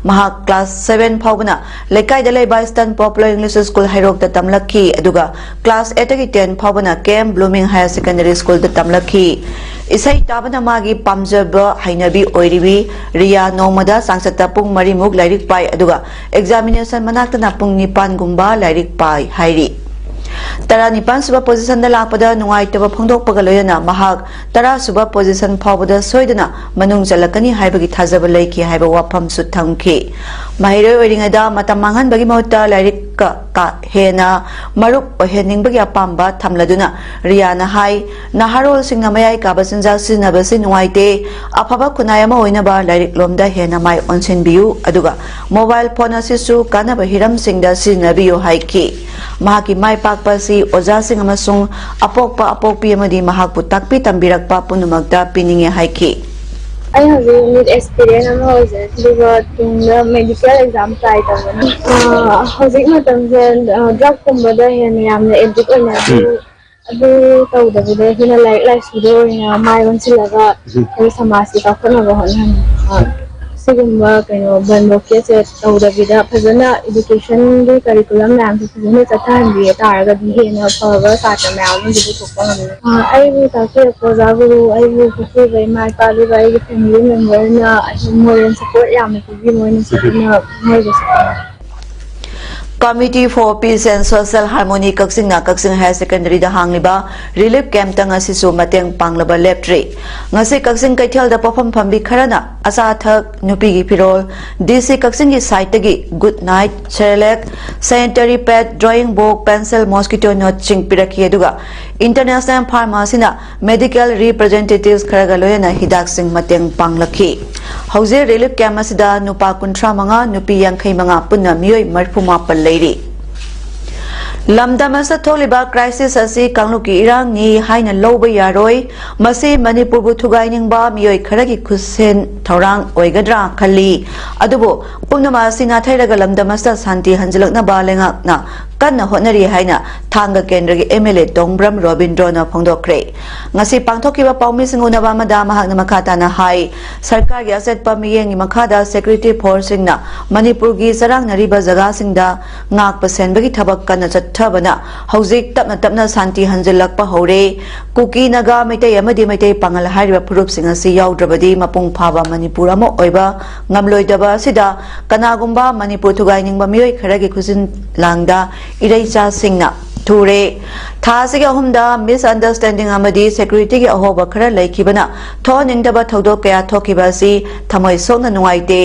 ꯃꯍꯥꯛ ꯀ꯭ꯂꯥꯁ ꯁꯚꯦꯟ ꯐꯥꯎꯕꯅ ꯂꯩꯀꯥꯏꯗ ꯂꯩꯕ ꯏꯁꯇꯔꯟ ꯄꯣꯄꯨꯂꯔ ꯏꯪꯂꯤꯁ ꯁ꯭ꯀꯨꯜ ꯍꯩꯔꯣꯛꯇ ꯇꯝꯂꯛꯈꯤ, ꯑꯗꯨꯒ ꯀ꯭ꯂꯥꯁ ꯑꯦꯠꯇꯒꯤ ꯇꯦꯟ ꯐꯥꯎꯕꯅ ꯀꯦ ꯑꯦꯝ ꯕ꯭ꯂꯨꯃꯤꯡ ꯍꯥꯌꯔ ꯁꯦꯀꯦꯟꯗꯔꯤ ꯁ꯭ꯀꯨꯜꯗ ꯇꯝꯂꯛꯈꯤ꯫ ꯏꯁꯩ ꯇꯥꯕꯅ ꯃꯥꯒꯤ ꯄꯥꯝꯖꯕ ꯍꯩꯅꯕꯤ ꯑꯣꯏꯔꯤꯕꯤ ꯔꯤꯌꯥ ꯅꯣꯡꯃꯗ ꯆꯥꯡꯆꯠꯇ ꯄꯨꯡ ꯃꯔꯤꯃꯨꯛ ꯂꯥꯏꯔꯤꯛ ꯄꯥꯏ, ꯑꯗꯨꯒ ꯑꯦꯛꯖꯥꯃꯤꯅꯦꯁꯟ ꯃꯅꯥꯛꯇꯅ ꯄꯨꯡ ꯅꯤꯄꯥꯟꯒꯨꯝꯕ ꯂꯥꯏꯔꯤꯛ ꯄꯥꯏ ꯍꯥꯏꯔꯤ꯫ ꯇꯔꯥꯅꯤꯄꯥꯟ ꯁꯨꯕ ꯄꯣꯖꯤꯁꯟꯗ ꯂꯥꯛꯄꯗ ꯅꯨꯡꯉꯥꯏꯇꯕ ꯐꯣꯡꯗꯣꯛꯄꯒ ꯂꯣꯏꯅꯅ ꯃꯍꯥꯛ ꯇꯔꯥ ꯁꯨꯕ ꯄꯣꯖꯤꯁꯟ ꯐꯥꯎꯕꯗ ꯁꯣꯏꯗꯅ ꯃꯅꯨꯡ ꯆꯜꯂꯛꯀꯅꯤ ꯍꯥꯏꯕꯒꯤ ꯊꯥꯖꯕ ꯂꯩꯈꯤ ꯍꯥꯏꯕ ꯋꯥꯐꯝꯁꯨ ꯊꯝꯈꯤ꯫ ꯃꯍꯩꯔꯣꯏ ꯑꯣꯏꯔꯤꯉꯩꯗ ꯃꯇꯝ ꯃꯥꯡꯍꯟꯕꯒꯤ ꯃꯍꯨꯠꯇ ꯂꯥꯏꯔꯤꯛꯀ ꯀꯥ ꯍꯦꯟꯅ ꯃꯔꯨꯞ ꯑꯣꯏꯍꯟꯅꯤꯡꯕꯒꯤ ꯑꯄꯥꯝꯕ ꯊꯝꯂꯗꯨꯅ ꯔꯤꯌꯥꯅ ꯍꯥꯏ, ꯅꯍꯥꯔꯣꯜꯁꯤꯡꯅ ꯃꯌꯥꯏ ꯀꯥꯕ ꯆꯤꯟꯖꯥꯛ ꯁꯤꯖꯤꯟꯅꯕꯁꯤ ꯅꯨꯡꯉꯥꯏꯇꯦ꯫ ꯑꯐꯕ ꯈꯨꯟꯅꯥꯏ ꯑꯃ ꯑꯣꯏꯅꯕ ꯂꯥꯏꯔꯤꯛ ꯂꯣꯝꯗ ꯍꯦꯟꯅ ꯃꯥꯏ ꯑꯣꯟꯁꯤꯟꯕꯤꯌꯨ, ꯑꯗꯨꯒ ꯃꯣꯕꯥꯏꯜ ꯐꯣꯟ ꯑꯁꯤꯁꯨ ꯀꯥꯟꯅꯕ ꯍꯤꯔꯝꯁꯤꯡꯗ ꯁꯤꯖꯤꯟꯅꯕꯤꯌꯨ ꯍꯥꯏꯈꯤ꯫ ꯃꯍꯥꯛꯀꯤ ꯃꯥꯏ ꯄꯥꯛꯄ ꯑꯁꯤ ꯑꯣꯖꯥꯁꯤꯡ ꯑꯃꯁꯨꯡ ꯑꯄꯣꯛꯄ ꯑꯄꯣꯛꯄꯤ ꯑꯃꯗꯤ ꯃꯍꯥꯛꯄꯨ ꯇꯥꯛꯄꯤ ꯇꯝꯕꯤꯔꯛꯄ ꯄꯨꯝꯅꯃꯛꯇ ꯄꯤꯅꯤꯡꯉꯦ ꯍꯥꯏꯈꯤ꯫ ꯑꯩ ꯍꯧꯖꯤꯛ ꯅꯤꯠ ꯑꯦꯁꯄꯤꯔꯦꯟ ꯑꯃ ꯑꯣꯏꯖꯔꯦ, ꯑꯗꯨꯒ ꯇꯨꯡꯗ ꯃꯦꯗꯤꯀꯦꯜ ꯑꯦꯛꯖꯥꯝ ꯇ꯭ꯔꯥꯏ ꯇꯧꯒꯅꯤ꯫ ꯑ, ꯍꯧꯖꯤꯛ ꯃꯇꯝꯁꯦ, ꯑ, ꯗ꯭ꯔꯒꯀꯨꯝꯕꯗ ꯍꯦꯟꯅ ꯌꯥꯝꯅ ꯑꯦꯗꯤꯛ ꯑꯣꯏꯅ ꯑꯗꯨ, ꯎꯝ꯫ ꯑꯗꯨ ꯇꯧꯗꯕꯤꯗ ꯑꯩꯈꯣꯏꯅ ꯂꯥꯏꯔꯤꯛ ꯂꯥꯏꯁꯨꯗ ꯑꯣꯏꯅ ꯃꯥꯏ ꯑꯣꯟꯁꯤꯜꯂꯒ ꯎꯝ꯫ ꯑꯩꯈꯣꯏ ꯁꯃꯥꯖꯀꯤ ꯆꯥꯎꯈꯠꯅꯕ ꯍꯣꯠꯅꯍꯟꯕ꯫ ꯑ, ꯁꯤꯒꯨꯝꯕ ꯀꯩꯅꯣ ꯕꯟ ꯕ꯭ꯂꯣꯀꯦꯠꯁꯦ ꯇꯧꯗꯕꯤꯗ ꯐꯖꯅ ꯏꯗꯨꯀꯦꯁꯟꯒꯤ ꯀꯔꯤꯀꯨꯂꯝ ꯃꯌꯥꯝꯁꯦ ꯐꯖꯅ ꯆꯠꯊꯍꯟꯕꯤꯕ ꯇꯥꯔꯒꯗꯤ ꯍꯦꯟꯅ ꯐꯕ ꯁꯥꯇ꯭ꯔ ꯃꯌꯥꯝ ꯑꯃꯁꯨ ꯄꯨꯊꯣꯛꯄ ꯉꯝꯒꯅꯤ꯫ ꯑ, ꯑꯩꯕꯨ ꯇꯥꯛꯄꯤꯔꯛꯄ ꯑꯣꯖꯥ ꯒꯨꯔꯨ, ꯑꯩꯕꯨ ꯄꯣꯛꯄꯤꯕ ꯏꯃꯥ ꯏꯄꯥꯗꯨꯒ ꯑꯩꯒꯤ ꯐꯦꯃꯤꯂꯤ ꯃꯦꯝꯕꯔꯅ ꯑꯩꯕꯨ ꯃꯣꯔꯦꯜ ꯁꯄꯣꯔꯠ ꯌꯥꯝꯅ ꯄꯤꯕꯤ, ꯃꯣꯏꯅꯁꯨ ꯑꯗꯨꯅ ꯃꯣꯏꯕꯨꯁꯨ Committee for Peace and Social Harmony ꯀꯛꯆꯤꯡꯅ ꯀꯛꯆꯤꯡ ꯍꯥꯌꯔ ꯁꯦꯀꯦꯟꯗꯔꯤꯗ ꯍꯥꯡꯂꯤꯕ ꯔꯤꯂꯤꯐ ꯀꯦꯝꯞꯇ ꯉꯁꯤꯁꯨ ꯃꯇꯦꯡ ꯄꯥꯡꯂꯕ ꯂꯦꯞꯇ꯭ꯔꯤ꯫ ꯉꯁꯤ ꯀꯛꯆꯤꯡ ꯀꯩꯊꯦꯜꯗ ꯄꯣꯠꯐꯝ ꯐꯝꯕꯤ ꯈꯔꯅ ꯑꯆꯥ ꯑꯊꯛ, ꯅꯨꯄꯤꯒꯤ ꯐꯤꯔꯣꯜ, ꯗꯤ ꯁꯤ ꯀꯛꯆꯤꯡꯒꯤ ꯁꯥꯏꯠꯇꯒꯤ ꯒꯨꯗ ꯅꯥꯏꯠ, ꯁꯦꯔꯦꯂꯦꯛ, ꯁꯦꯅꯤꯇꯔꯤ ꯄꯦꯗ, ꯗ꯭ꯔꯣꯌꯤꯡ ꯕꯨꯛ, ꯄꯦꯟꯁꯤꯜ, ꯃꯣꯁꯀꯤꯇꯣ ꯅꯦꯠꯁꯤꯡ ꯄꯤꯔꯛꯈꯤ, ꯑꯗꯨꯒ ꯏꯟꯇꯔꯅꯦꯁꯅꯦꯜ ꯐꯥꯔꯃꯥꯁꯤꯅ ꯃꯦꯗꯤꯀꯦꯜ ꯔꯤꯄ꯭ꯔꯖꯦꯟꯇꯦꯇꯤꯚꯁ ꯈꯔꯒ ꯂꯣꯏꯅꯅ ꯍꯤꯗꯥꯛꯁꯤꯡ ꯃꯇꯦꯡ ꯄꯥꯡꯂꯛꯈꯤ꯫ ꯍꯧꯖꯤꯛ ꯔꯤꯂꯤꯐ ꯀꯦꯝꯞ ꯑꯁꯤꯗ ꯅꯨꯄꯥ ꯀꯨꯟꯊ꯭ꯔꯥ ꯃꯉꯥ, ꯅꯨꯄꯤ ꯌꯥꯡꯈꯩ ꯃꯉꯥ, ꯄꯨꯟꯅ ꯃꯤꯑꯣꯏ ꯃꯔꯤꯐꯨ ꯃꯥꯄꯟ ꯂꯩꯔꯤ꯫ ꯂꯝꯗꯝ ꯑꯁꯤꯗ ꯊꯣꯛꯂꯤꯕ ꯀ꯭ꯔꯥꯏꯁꯤꯁ ꯑꯁꯤ ꯀꯥꯡꯂꯨꯞꯀꯤ ꯏꯔꯥꯡꯅꯤ ꯍꯥꯏꯅ ꯂꯧꯕ ꯌꯥꯔꯣꯏ꯫ ꯃꯁꯤ ꯃꯅꯤꯄꯨꯔꯕꯨ ꯊꯨꯒꯥꯏꯅꯤꯡꯕ ꯃꯤꯑꯣꯏ ꯈꯔꯒꯤ ꯈꯨꯠꯁꯦꯟ ꯊꯧꯔꯥꯡ ꯑꯣꯏꯒꯗ꯭ꯔꯥ ꯈꯜꯂꯤ꯫ ꯑꯗꯨꯕꯨ ꯄꯨꯝꯅꯃꯛ ꯑꯁꯤ ꯅꯥꯊꯩꯔꯒ ꯂꯝꯗꯝ ꯑꯁꯤꯗ ꯁꯥꯟꯇꯤ ꯍꯟꯖꯤꯜꯂꯛꯅꯕ ꯂꯩꯉꯥꯛꯅ ꯀꯟꯅ ꯍꯣꯠꯅꯔꯤ ꯍꯥꯏꯅ ꯊꯥꯡꯒ ꯀꯦꯟꯗ꯭ꯔꯒꯤ MLA ꯇꯣꯡꯕ꯭ꯔꯝ ꯔꯣꯕꯤꯟꯗ꯭ꯔꯣꯅ ꯐꯣꯡꯗꯣꯛꯈ꯭ꯔꯦ꯫ ꯉꯁꯤ ꯄꯥꯡꯊꯣꯛꯈꯤꯕ ꯄꯥꯎꯃꯤꯁꯤꯡ ꯎꯅꯕ ꯑꯃꯗ ꯃꯍꯥꯛꯅ ꯃꯈꯥ ꯇꯥꯅ ꯍꯥꯏ, ꯁꯔꯀꯥꯔꯒꯤ ꯑꯆꯦꯠꯄ ꯃꯤꯠꯌꯦꯡꯒꯤ ꯃꯈꯥꯗ security forceꯁꯤꯡꯅ ꯃꯅꯤꯄꯨꯔꯒꯤ ꯆꯔꯥꯡꯅꯔꯤꯕ ꯖꯒꯥꯁꯤꯡꯗ ꯉꯥꯛꯄ ꯁꯦꯟꯕꯒꯤ ꯊꯕꯛ ꯀꯟꯅ ꯆꯠꯊꯕꯅ ꯍꯧꯖꯤꯛ ꯇꯞꯅ ꯇꯞꯅ ꯁꯥꯟꯇꯤ ꯍꯟꯖꯤꯜꯂꯛꯄ ꯍꯧꯔꯦ꯫ ꯀꯨꯀꯤ, ꯅꯥꯒꯥ, ꯃꯩꯇꯩ ꯑꯃꯗꯤ ꯃꯩꯇꯩ ꯄꯥꯉꯜ ꯍꯥꯏꯔꯤꯕ ꯐꯨꯔꯨꯞꯁꯤꯡ ꯑꯁꯤ ꯌꯥꯎꯗ꯭ꯔꯕꯗꯤ ꯃꯄꯨꯡ ꯐꯥꯕ ꯃꯅꯤꯄꯨꯔ ꯑꯃ ꯑꯣꯏꯕ ꯉꯝꯂꯣꯏꯗꯕ ꯑꯁꯤꯗ ꯀꯅꯥꯒꯨꯝꯕ ꯃꯅꯤꯄꯨꯔ ꯊꯨꯒꯥꯏꯅꯤꯡꯕ ꯃꯤꯑꯣꯏ ꯈꯔꯒꯤ ꯈꯨꯖꯤꯟ ꯂꯥꯡꯗ ꯏꯔꯩꯆꯥꯁꯤꯡꯅ ꯊꯨꯔꯦ꯫ ꯊꯥ ꯑꯁꯤꯒꯤ ꯑꯍꯨꯝꯗ misunderstanding ꯑꯃꯗꯤ securityꯒꯤ ꯑꯍꯣꯕ ꯈꯔ ꯂꯩꯈꯤꯕꯅ ꯊꯣꯛꯍꯟꯅꯤꯡꯗꯕ ꯊꯧꯗꯣꯛ ꯀꯌꯥ ꯊꯣꯛꯈꯤꯕ ꯑꯁꯤ ꯊꯃꯣꯏ ꯁꯣꯛꯅ ꯅꯨꯡꯉꯥꯏꯇꯦ꯫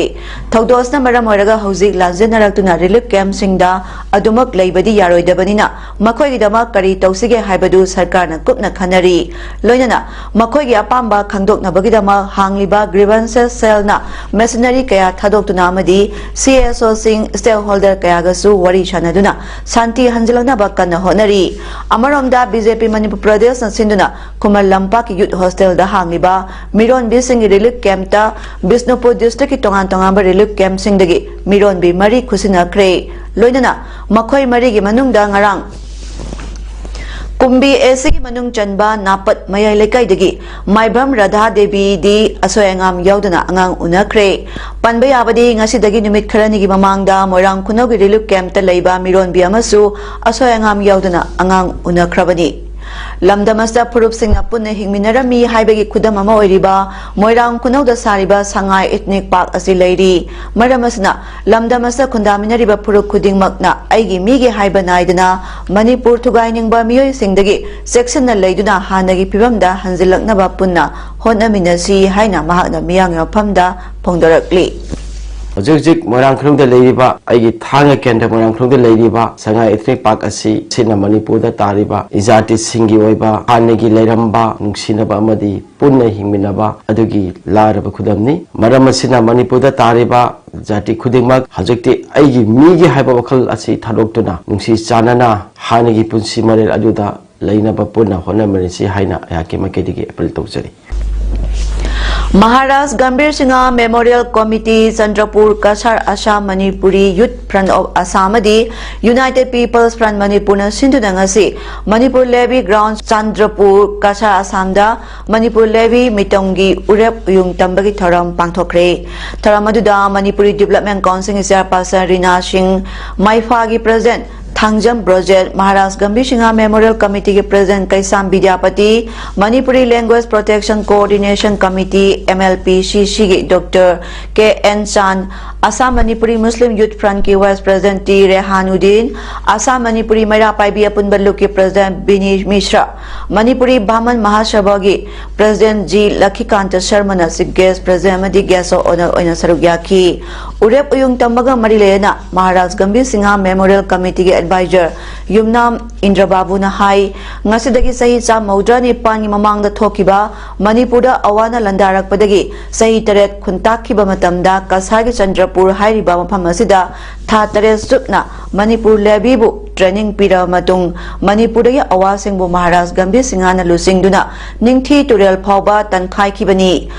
ꯊꯧꯗꯣꯛ ꯑꯁꯤꯅ ꯃꯔꯝ ꯑꯣꯏꯔꯒ ꯍꯧꯖꯤꯛ ꯂꯥꯟꯖꯦꯟꯅꯔꯛꯇꯨꯅ relief campꯁꯤꯡꯗ ꯑꯗꯨꯃꯛ ꯂꯩꯕꯗꯤ ꯌꯥꯔꯣꯏꯗꯕꯅꯤꯅ ꯃꯈꯣꯏꯒꯤꯗꯃꯛ ꯀꯔꯤ ꯇꯧꯁꯤꯒꯦ ꯍꯥꯏꯕꯗꯨ ꯁꯔꯀꯥꯔꯅ ꯀꯨꯞꯅ ꯈꯟꯅꯔꯤ꯫ ꯂꯣꯏꯅꯅ ꯃꯈꯣꯏꯒꯤ ꯑꯄꯥꯝꯕ ꯈꯪꯗꯣꯛꯅꯕꯒꯤꯗꯃꯛ ꯍꯥꯡꯂꯤꯕ grievances cellꯅ machinery ꯀꯌꯥ ꯊꯥꯗꯣꯛꯇꯨꯅ ꯑꯃꯗꯤ CSOꯁꯤꯡ stakeholder ꯀꯌꯥꯒꯁꯨ ꯋꯥꯔꯤ ꯁꯥꯅꯗꯨꯅ ꯁꯥꯟꯇꯤ ꯍꯟꯖꯤꯜꯂꯛꯅꯕ ꯀꯟꯅ ꯍꯣꯠꯅꯔꯤ꯫ ꯑꯃꯔꯣꯝꯗ BJP ꯃꯅꯤꯄꯨꯔ ꯄ꯭ꯔꯗꯦꯁꯅ ꯁꯤꯟꯗꯨꯅ ꯈꯨꯃꯟ ꯂꯝꯄꯥꯛꯀꯤ youth hostelꯗ ꯍꯥꯡꯂꯤꯕ ꯃꯤꯔꯣꯟꯕꯤꯁꯤꯡꯒꯤ relief campꯇ ꯕꯤꯁꯅꯨꯄꯨꯔ districtꯀꯤ ꯇꯣꯉꯥꯟ ꯇꯣꯉꯥꯟꯕ relief campꯁꯤꯡꯗꯒꯤ ꯃꯤꯔꯣꯟꯕꯤ ꯃꯔꯤ ꯈꯨꯠꯁꯤꯟꯅꯈ꯭ꯔꯦ꯫ ꯂꯣꯏꯅꯅ ꯃꯈꯣꯏ ꯃꯔꯤꯒꯤ ꯃꯅꯨꯡꯗ ꯉꯔꯥꯡ ꯀꯨꯝꯕꯤ ACꯒꯤ ꯃꯅꯨꯡ ꯆꯟꯕ ꯅꯥꯄꯠ ꯃꯌꯥꯏ ꯂꯩꯀꯥꯏꯗꯒꯤ ꯃꯥꯏꯕꯝ ꯔꯥꯙꯥ ꯗꯦꯕꯤꯗꯤ ꯑꯁꯣꯏ ꯑꯉꯥꯝ ꯌꯥꯎꯗꯅ ꯑꯉꯥꯡ ꯎꯅꯈ꯭ꯔꯦ꯫ ꯄꯟꯕ ꯌꯥꯕꯗꯤ ꯉꯁꯤꯗꯒꯤ ꯅꯨꯃꯤꯠ ꯈꯔꯅꯤꯒꯤ ꯃꯃꯥꯡꯗ ꯃꯣꯏꯔꯥꯡ ꯈꯨꯅꯧꯒꯤ relief campꯇ ꯂꯩꯕ ꯃꯤꯔꯣꯟꯕꯤ ꯑꯃꯁꯨ ꯑꯁꯣꯏ ꯑꯉꯥꯝ ꯌꯥꯎꯗꯅ ꯑꯉꯥꯡ ꯎꯅꯈ꯭ꯔꯕꯅꯤ꯫ ꯂꯝꯗꯝ ꯑꯁꯤꯗ ꯐꯨꯔꯨꯞꯁꯤꯡꯅ ꯄꯨꯟꯅ ꯍꯤꯡꯃꯤꯟꯅꯔꯝꯃꯤ ꯍꯥꯏꯕꯒꯤ ꯈꯨꯗꯝ ꯑꯃ ꯑꯣꯏꯔꯤꯕ ꯃꯣꯏꯔꯥꯡ ꯈꯨꯅꯧꯗ ꯁꯥꯔꯤꯕ ꯁꯉꯥꯏ Ethnic Park ꯑꯁꯤ ꯂꯩꯔꯤ꯫ ꯃꯔꯝ ꯑꯁꯤꯅ ꯂꯝꯗꯝ ꯑꯁꯤꯗ ꯈꯨꯟꯗꯥꯃꯤꯟꯅꯔꯤꯕ ꯐꯨꯔꯨꯞ ꯈꯨꯗꯤꯡꯃꯛꯅ ꯑꯩꯒꯤ ꯃꯤꯒꯤ ꯍꯥꯏꯕ ꯅꯥꯏꯗꯅ ꯃꯅꯤꯄꯨꯔ ꯊꯨꯒꯥꯏꯅꯤꯡꯕ ꯃꯤꯑꯣꯏꯁꯤꯡꯗꯒꯤ ꯆꯦꯛꯁꯤꯟꯅ ꯂꯩꯗꯨꯅ ꯍꯥꯟꯅꯒꯤ ꯐꯤꯕꯝꯗ ꯍꯟꯖꯤꯜꯂꯛꯅꯕ ꯄꯨꯟꯅ ꯍꯣꯠꯅꯃꯤꯟꯅꯁꯤ ꯍꯥꯏꯅ ꯃꯍꯥꯛꯅ ꯃꯤꯌꯥꯝꯒꯤ ꯃꯐꯝꯗ ꯐꯣꯡꯗꯣꯔꯛꯂꯤ꯫ ꯍꯧꯖꯤꯛ ꯍꯧꯖꯤꯛ ꯃꯣꯏꯔꯥꯡ ꯈꯨꯅꯧꯗ ꯂꯩꯔꯤꯕ, ꯑꯩꯒꯤ ꯊꯥꯡꯒ ꯀꯦꯟꯗ꯭ꯔ ꯃꯣꯏꯔꯥꯡ ꯈꯨꯅꯧꯗ ꯂꯩꯔꯤꯕ ꯁꯉꯥꯏ Ethnic Park ꯑꯁꯤ ꯁꯤꯅ ꯃꯅꯤꯄꯨꯔꯗ ꯇꯥꯔꯤꯕ ꯏꯖꯥꯇꯤꯁꯤꯡꯒꯤ ꯑꯣꯏꯕ ꯍꯥꯟꯅꯒꯤ ꯂꯩꯔꯝꯕ ꯅꯨꯡꯁꯤꯅꯕ ꯑꯃꯗꯤ ꯄꯨꯟꯅ ꯍꯤꯡꯃꯤꯟꯅꯕ ꯑꯗꯨꯒꯤ ꯂꯥꯏꯔꯕ ꯈꯨꯗꯝꯅꯤ꯫ ꯃꯔꯝ ꯑꯁꯤꯅ ꯃꯅꯤꯄꯨꯔꯗ ꯇꯥꯔꯤꯕ ꯖꯥꯇꯤ ꯈꯨꯗꯤꯡꯃꯛ ꯍꯧꯖꯤꯛꯇꯤ ꯑꯩꯒꯤ ꯃꯤꯒꯤ ꯍꯥꯏꯕ ꯋꯥꯈꯜ ꯑꯁꯤ ꯊꯥꯗꯣꯛꯇꯨꯅ ꯅꯨꯡꯁꯤ ꯆꯥꯟꯅꯅ ꯍꯥꯟꯅꯒꯤ ꯄꯨꯟꯁꯤ ꯃꯔꯦꯜ ꯑꯗꯨꯗ ꯂꯩꯅꯕ ꯄꯨꯟꯅ ꯍꯣꯠꯅꯃꯤꯟꯅꯁꯤ ꯍꯥꯏꯅ ꯑꯩꯍꯥꯛꯀꯤ ꯃꯥꯏꯀꯩꯗꯒꯤ appeal ꯇꯧꯖꯔꯤ꯫ Maharaj Gambhir Singh memorial committee, Chandrapur, Cachar, Assam, Manipuri youth front of Assam ꯑꯃꯗꯤ ꯌꯨꯅꯥꯏꯇꯦꯗ ꯄꯤꯄꯜꯁ ꯐ꯭ꯔꯟꯠ ꯃꯅꯤꯄꯨꯔꯅ ꯁꯤꯟꯗꯨꯅ ꯉꯁꯤ ꯃꯅꯤꯄꯨꯔ ꯂꯦꯚꯤ ꯒ꯭ꯔꯥꯎꯟ, ꯆꯟꯗ꯭ꯔꯄꯨꯔ, ꯀꯁꯥꯔ, ꯑꯁꯥꯝꯗ ꯃꯅꯤꯄꯨꯔ ꯂꯦꯚꯤ ꯃꯤꯇꯝꯒꯤ ꯎꯔꯦꯞ ꯎꯌꯨꯡ ꯇꯝꯕꯒꯤ ꯊꯧꯔꯝ ꯄꯥꯡꯊꯣꯛꯈ꯭ꯔꯦ꯫ ꯊꯧꯔꯝ ꯑꯗꯨꯗ ꯃꯅꯤꯄꯨꯔꯤ ꯗꯤꯕꯦꯂꯞꯃꯦꯟ ꯀꯥꯎꯟꯁꯤꯜꯒꯤ ꯆꯤꯌꯔꯄꯥꯔꯁꯟ ꯔꯤꯅꯥ ꯁꯤꯡ, ꯃꯥꯏꯐꯥꯒꯤ ꯄ꯭ꯔꯁꯤꯗꯦꯟꯠ ꯊꯥꯡꯖꯝ ꯕ꯭ꯔꯣꯖꯦꯠ, ꯃꯍꯥꯔꯥꯖ ꯒꯝꯚꯤꯔ ꯁꯤꯡꯍ ꯃꯦꯃꯣꯔꯤꯌꯦꯜ ꯀꯃꯤꯇꯤꯒꯤ president Keisham Bidyapati, Manipuri language protection coordination committee, M L P C ꯁꯤꯒꯤ doctor K N Chan, Assam Manipuri Muslim youth ꯐ꯭ꯔꯟꯠꯀꯤ vice president T Rehanuddin, Assam Manipuri Meira Paibi ꯑꯄꯨꯟꯕ ꯂꯨꯞꯀꯤ ꯄ꯭ꯔꯁꯤꯗꯦꯟꯠ ꯕꯤꯅꯤ ꯃꯤꯁ꯭ꯔꯥ, ꯃꯅꯤꯄꯨꯔꯤ ꯚꯥꯃꯟ ꯃꯍꯥꯁꯚꯥꯒꯤ ꯄ꯭ꯔꯁꯤꯗꯦꯟꯠ ꯖꯤ ꯂꯈꯤꯀꯥꯟꯇ ꯁꯔꯃꯅ ꯆꯤꯐ ꯒꯦꯁ꯭ꯠ, ꯄ꯭ꯔꯁꯤꯗꯦꯟꯠ ꯑꯃꯗꯤ ꯒꯦꯁ꯭ꯠ ꯑꯣꯐ ꯑꯣꯅꯔ ꯑꯣꯏꯅ ꯁꯔꯨꯛ ꯌꯥꯈꯤ꯫ ꯎꯔꯦꯞ ꯎꯌꯨꯡ ꯇꯝꯕꯒ ꯃꯔꯤ ꯂꯩꯅꯅ ꯃꯍꯥꯔꯥꯖ ꯒꯝꯚꯤꯔ ꯁꯤꯡꯍ ꯃꯦꯃꯣꯔꯤꯌꯦꯜ ꯀꯃꯤꯇꯤꯒꯤ ꯑꯦꯗꯚꯥꯏꯖꯔ ꯌꯨꯝꯅꯥꯝ ꯏꯟꯗ꯭ꯔꯕꯥꯕꯨꯅ ꯍꯥꯏ, ꯉꯁꯤꯗꯒꯤ ꯆꯍꯤ ꯆꯥꯝꯃ ꯃꯧꯗ꯭ꯔꯥ ꯅꯤꯄꯥꯟꯒꯤ ꯃꯃꯥꯡꯗ ꯊꯣꯛꯈꯤꯕ ꯃꯅꯤꯄꯨꯔꯗ ꯑꯋꯥꯅ ꯂꯥꯟꯗꯥꯔꯛꯄꯗꯒꯤ ꯆꯍꯤ ꯇꯔꯦꯠ ꯈꯨꯟꯇꯥꯛꯈꯤꯕ ꯃꯇꯝꯗ ꯀꯁꯥꯔꯒꯤ ꯆꯟꯗ꯭ꯔꯄꯨꯔ ꯍꯥꯏꯔꯤꯕ ꯃꯐꯝ ꯑꯁꯤꯗ ꯊꯥ ꯇꯔꯦꯠ ꯆꯨꯞꯅ ꯃꯅꯤꯄꯨꯔ ꯂꯦꯚꯤꯕꯨ ꯇ꯭ꯔꯦꯅꯤꯡ ꯄꯤꯔꯕ ꯃꯇꯨꯡ ꯃꯅꯤꯄꯨꯔꯗꯒꯤ ꯑꯋꯥꯁꯤꯡꯕꯨ ꯃꯍꯥꯔꯥꯖ ꯒꯝꯚꯤꯔ ꯁꯤꯡꯍꯅ ꯂꯨꯆꯤꯡꯗꯨꯅ ꯅꯤꯡꯊꯤ ꯇꯨꯔꯦꯜ ꯐꯥꯎꯕ ꯇꯥꯟꯈꯥꯏꯈꯤꯕꯅꯤ꯫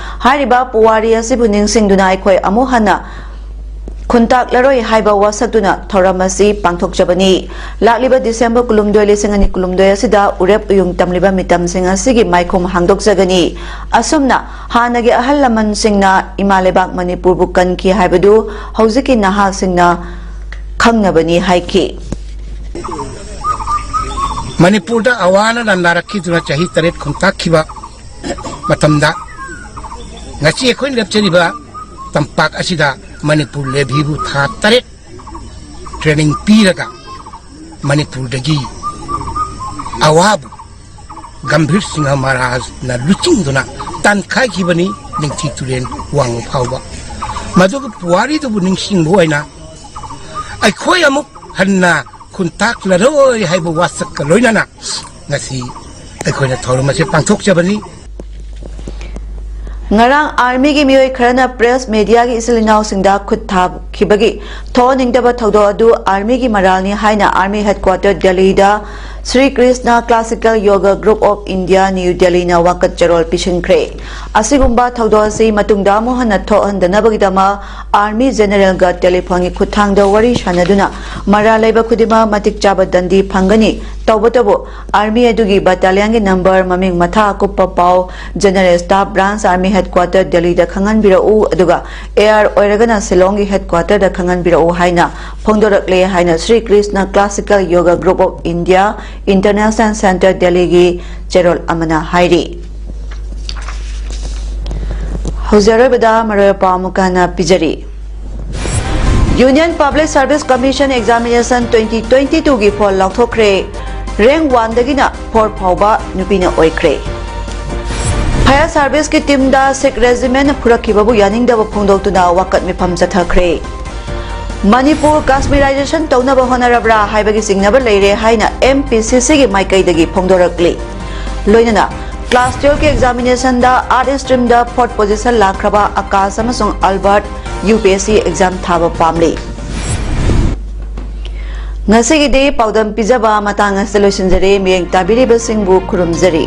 ꯍꯥꯏꯔꯤꯕ ꯄꯨꯋꯥꯔꯤ ꯑꯁꯤꯕꯨ ꯅꯤꯡꯁꯤꯡꯗꯨꯅ ꯑꯩꯈꯣꯏ ꯑꯃꯨꯛ ꯍꯟꯅ ꯈꯨꯟꯇꯥꯛꯂꯔꯣꯏ ꯍꯥꯏꯕ ꯋꯥꯁꯛꯇꯨꯅ ꯊꯧꯔꯝ ꯑꯁꯤ ꯄꯥꯡꯊꯣꯛꯆꯕꯅꯤ꯫ ꯂꯥꯛꯂꯤꯕ ꯗꯤꯁꯦꯝꯕꯔ ꯀꯨꯟꯍꯨꯝꯗꯣꯏ, ꯂꯤꯁꯤꯡ ꯑꯅꯤ ꯀꯨꯟꯍꯨꯝꯗꯣꯏ ꯑꯁꯤꯗ ꯎꯔꯦꯞ ꯎꯌꯨꯡ ꯇꯝꯂꯤꯕ ꯃꯤꯇꯝꯁꯤꯡ ꯑꯁꯤꯒꯤ ꯃꯥꯏꯈꯨꯝ ꯍꯥꯡꯗꯣꯛꯆꯒꯅꯤ꯫ ꯑꯁꯨꯝꯅ ꯍꯥꯟꯅꯒꯤ ꯑꯍꯜ ꯂꯃꯟꯁꯤꯡꯅ ꯏꯃꯥ ꯂꯩꯕꯥꯛ ꯃꯅꯤꯄꯨꯔꯕꯨ ꯀꯟꯈꯤ ꯍꯥꯏꯕꯗꯨ ꯍꯧꯖꯤꯛꯀꯤ ꯅꯍꯥꯁꯤꯡꯅ ꯈꯪꯅꯕꯅꯤ ꯍꯥꯏꯈꯤ꯫ ꯃꯅꯤꯄꯨꯔꯗ ꯑꯋꯥꯅ ꯂꯥꯟꯗꯥꯔꯛꯈꯤꯗꯨꯅ ꯆꯍꯤ ꯇꯔꯦꯠ ꯈꯨꯟꯇꯥꯛꯈꯤꯕ ꯃꯇꯝꯗ, ꯉꯁꯤ ꯑꯩꯈꯣꯏꯅ ꯂꯦꯞꯆꯔꯤꯕ ꯇꯝꯄꯥꯛ ꯑꯁꯤꯗ ꯃꯅꯤꯄꯨꯔ ꯂꯦꯚꯤꯕꯨ ꯊꯥ ꯇꯔꯦꯠ ꯇ꯭ꯔꯦꯅꯤꯡ ꯄꯤꯔꯒ ꯃꯅꯤꯄꯨꯔꯗꯒꯤ ꯑꯋꯥꯕꯨ ꯒꯝꯚꯤꯔ ꯁꯤꯡꯍ ꯃꯍꯥꯔꯥꯖꯅ ꯂꯨꯆꯤꯡꯗꯨꯅ ꯇꯥꯟꯈꯥꯏꯈꯤꯕꯅꯤ, ꯅꯤꯡꯊꯤ ꯇꯨꯔꯦꯜ ꯋꯥꯡꯃ ꯐꯥꯎꯕ꯫ ꯃꯗꯨꯒꯤ ꯄꯨꯋꯥꯔꯤꯗꯨꯕꯨ ꯅꯤꯡꯁꯤꯡꯕ ꯑꯣꯏꯅ ꯑꯩꯈꯣꯏ ꯑꯃꯨꯛ ꯍꯟꯅ ꯈꯨꯟꯇꯥꯛꯂꯔꯣꯏ ꯍꯥꯏꯕ ꯋꯥꯁꯛꯀ ꯂꯣꯏꯅꯅ ꯉꯁꯤ ꯑꯩꯈꯣꯏꯅ ꯊꯧꯔꯝ ꯑꯁꯤ ꯄꯥꯡꯊꯣꯛꯆꯕꯅꯤ꯫ ꯉꯔꯥꯡ ꯑꯥꯔꯃꯤꯒꯤ ꯃꯤꯑꯣꯏ ꯈꯔꯅ ꯄ꯭ꯔꯦꯁ ꯃꯦꯗꯤꯌꯥꯒꯤ ꯏꯆꯤꯜ ꯏꯅꯥꯎꯁꯤꯡꯗ ꯈꯨꯠ ꯊꯥ-, ꯈꯤꯕꯒꯤ ꯊꯣꯛꯍꯟꯅꯤꯡꯗꯕ ꯊꯧꯗꯣꯛ ꯑꯗꯨ ꯑꯥꯔꯃꯤꯒꯤ ꯃꯔꯥꯜꯅꯤ ꯍꯥꯏꯅ ꯑꯥꯔꯃꯤ ꯍꯦꯗꯀ꯭ꯋꯥꯇꯔ ꯗꯦꯜꯂꯤꯗ Shri Krishna classical yoga group of India, new ꯗꯦꯜꯂꯤꯅ ꯋꯥꯀꯠ ꯆꯔꯣꯜ ꯄꯤꯁꯤꯟꯈ꯭ꯔꯦ꯫ ꯑꯁꯤꯒꯨꯝꯕ ꯊꯧꯗꯣꯛ ꯑꯁꯤ ꯃꯇꯨꯡꯗ ꯑꯃꯨꯛ ꯍꯟꯅ ꯊꯣꯛꯍꯟꯗꯅꯕꯒꯤꯗꯃꯛ ꯑꯥꯔꯃꯤ ꯖꯦꯅꯦꯔꯦꯜꯒ ꯇꯦꯂꯤꯐꯣꯟꯒꯤ ꯈꯨꯠꯊꯥꯡꯗ ꯋꯥꯔꯤ ꯁꯥꯟꯅꯗꯨꯅ ꯃꯔꯥꯜ ꯂꯩꯕ ꯈꯨꯗꯤꯡꯃꯛ ꯃꯇꯤꯛ ꯆꯥꯕ ꯗꯟꯗꯤ ꯐꯪꯒꯅꯤ꯫ ꯇꯧꯕꯇꯕꯨ, ꯑꯥꯔꯃꯤ ꯑꯗꯨꯒꯤ ꯕꯠꯇꯥꯂꯤꯌꯟꯒꯤ ꯅꯝꯕꯔ, ꯃꯃꯤꯡ ꯃꯊꯥ, ꯑꯀꯨꯞꯄ ꯄꯥꯎ general staff branch army headquarter ꯗꯦꯜꯂꯤꯗ ꯈꯪꯍꯟꯕꯤꯔꯛꯎ, ꯑꯗꯨꯒ ꯑꯦꯌꯥꯔ ꯑꯣꯏꯔꯒꯅ ꯁꯤꯂꯣꯡꯒꯤ ꯍꯦꯗꯀ꯭ꯋꯥꯇꯔꯗ ꯈꯪꯍꯟꯕꯤꯔꯛꯎ ꯍꯥꯏꯅ ꯐꯣꯡꯗꯣꯔꯛꯂꯦ ꯍꯥꯏꯅ Sri Krishna classical yoga group of India international centre ꯗꯦꯜꯂꯤꯒꯤ ꯆꯦꯔꯣꯜ ꯑꯃꯅ ꯍꯥꯏꯔꯤ꯫ ꯍꯧꯖꯤꯛ ꯑꯔꯣꯏꯕꯗ ꯃꯔꯨꯑꯣꯏꯕ ꯄꯥꯎ ꯑꯃꯨꯛꯀ ꯍꯟꯅ ꯄꯤꯖꯔꯤ꯫ Union Public Service Commission Examination twenty twenty-two ꯒꯤ ꯐꯣꯜ ꯂꯥꯎꯊꯣꯛꯈ꯭ꯔꯦ꯫ ꯔꯦꯡ ꯋꯥꯟꯗꯒꯤꯅ ꯐꯣꯔ ꯐꯥꯎꯕ ꯅꯨꯄꯤꯅ ꯑꯣꯏꯈ꯭ꯔꯦ꯫ ꯐꯌꯔ ꯁꯥꯔꯚꯤꯁꯀꯤ ꯇꯤꯝꯗ ꯁꯤꯈ ꯔꯦꯖꯤꯃꯦꯟꯅ ꯐꯨꯔꯛꯈꯤꯕꯕꯨ ꯌꯥꯅꯤꯡꯗꯕ ꯐꯣꯡꯗꯣꯛꯇꯨꯅ ꯋꯥꯀꯠ ꯃꯤꯐꯝ ꯆꯠꯊꯈ꯭ꯔꯦ꯫ ꯃꯅꯤꯄꯨꯔ ꯀꯥꯁꯃꯤꯔꯥꯏꯖꯦꯁꯟ ꯇꯧꯅꯕ ꯍꯣꯠꯅꯔꯕ꯭ꯔꯥ ꯍꯥꯏꯕꯒꯤ ꯆꯤꯡꯅꯕ ꯂꯩꯔꯦ ꯍꯥꯏꯅ M P C C ꯒꯤ ꯃꯥꯏꯀꯩꯗꯒꯤ ꯐꯣꯡꯗꯣꯔꯛꯂꯤ꯫ ꯂꯣꯏꯅꯅ class ꯇꯨꯌꯦꯜꯐꯀꯤ ꯑꯦꯛꯖꯥꯃꯤꯅꯦꯁꯟꯗ arts ꯁ꯭ꯇ꯭ꯔꯤꯝꯗ fort position ꯂꯥꯛꯈ꯭ꯔꯕ Akash ꯑꯃꯁꯨꯡ Albert U P S C exam ꯊꯥꯕ ꯄꯥꯝꯂꯤ꯫ ꯉꯁꯤꯒꯤꯗꯤ ꯄꯥꯎꯗꯝ ꯄꯤꯖꯕ ꯃꯇꯥꯡ ꯑꯁꯤꯗ ꯂꯣꯏꯁꯤꯟꯖꯔꯦ꯫ ꯃꯤꯠꯌꯦꯡ ꯇꯥꯕꯤꯔꯤꯕꯁꯤꯡꯕꯨ ꯈꯨꯔꯨꯝꯖꯔꯤ꯫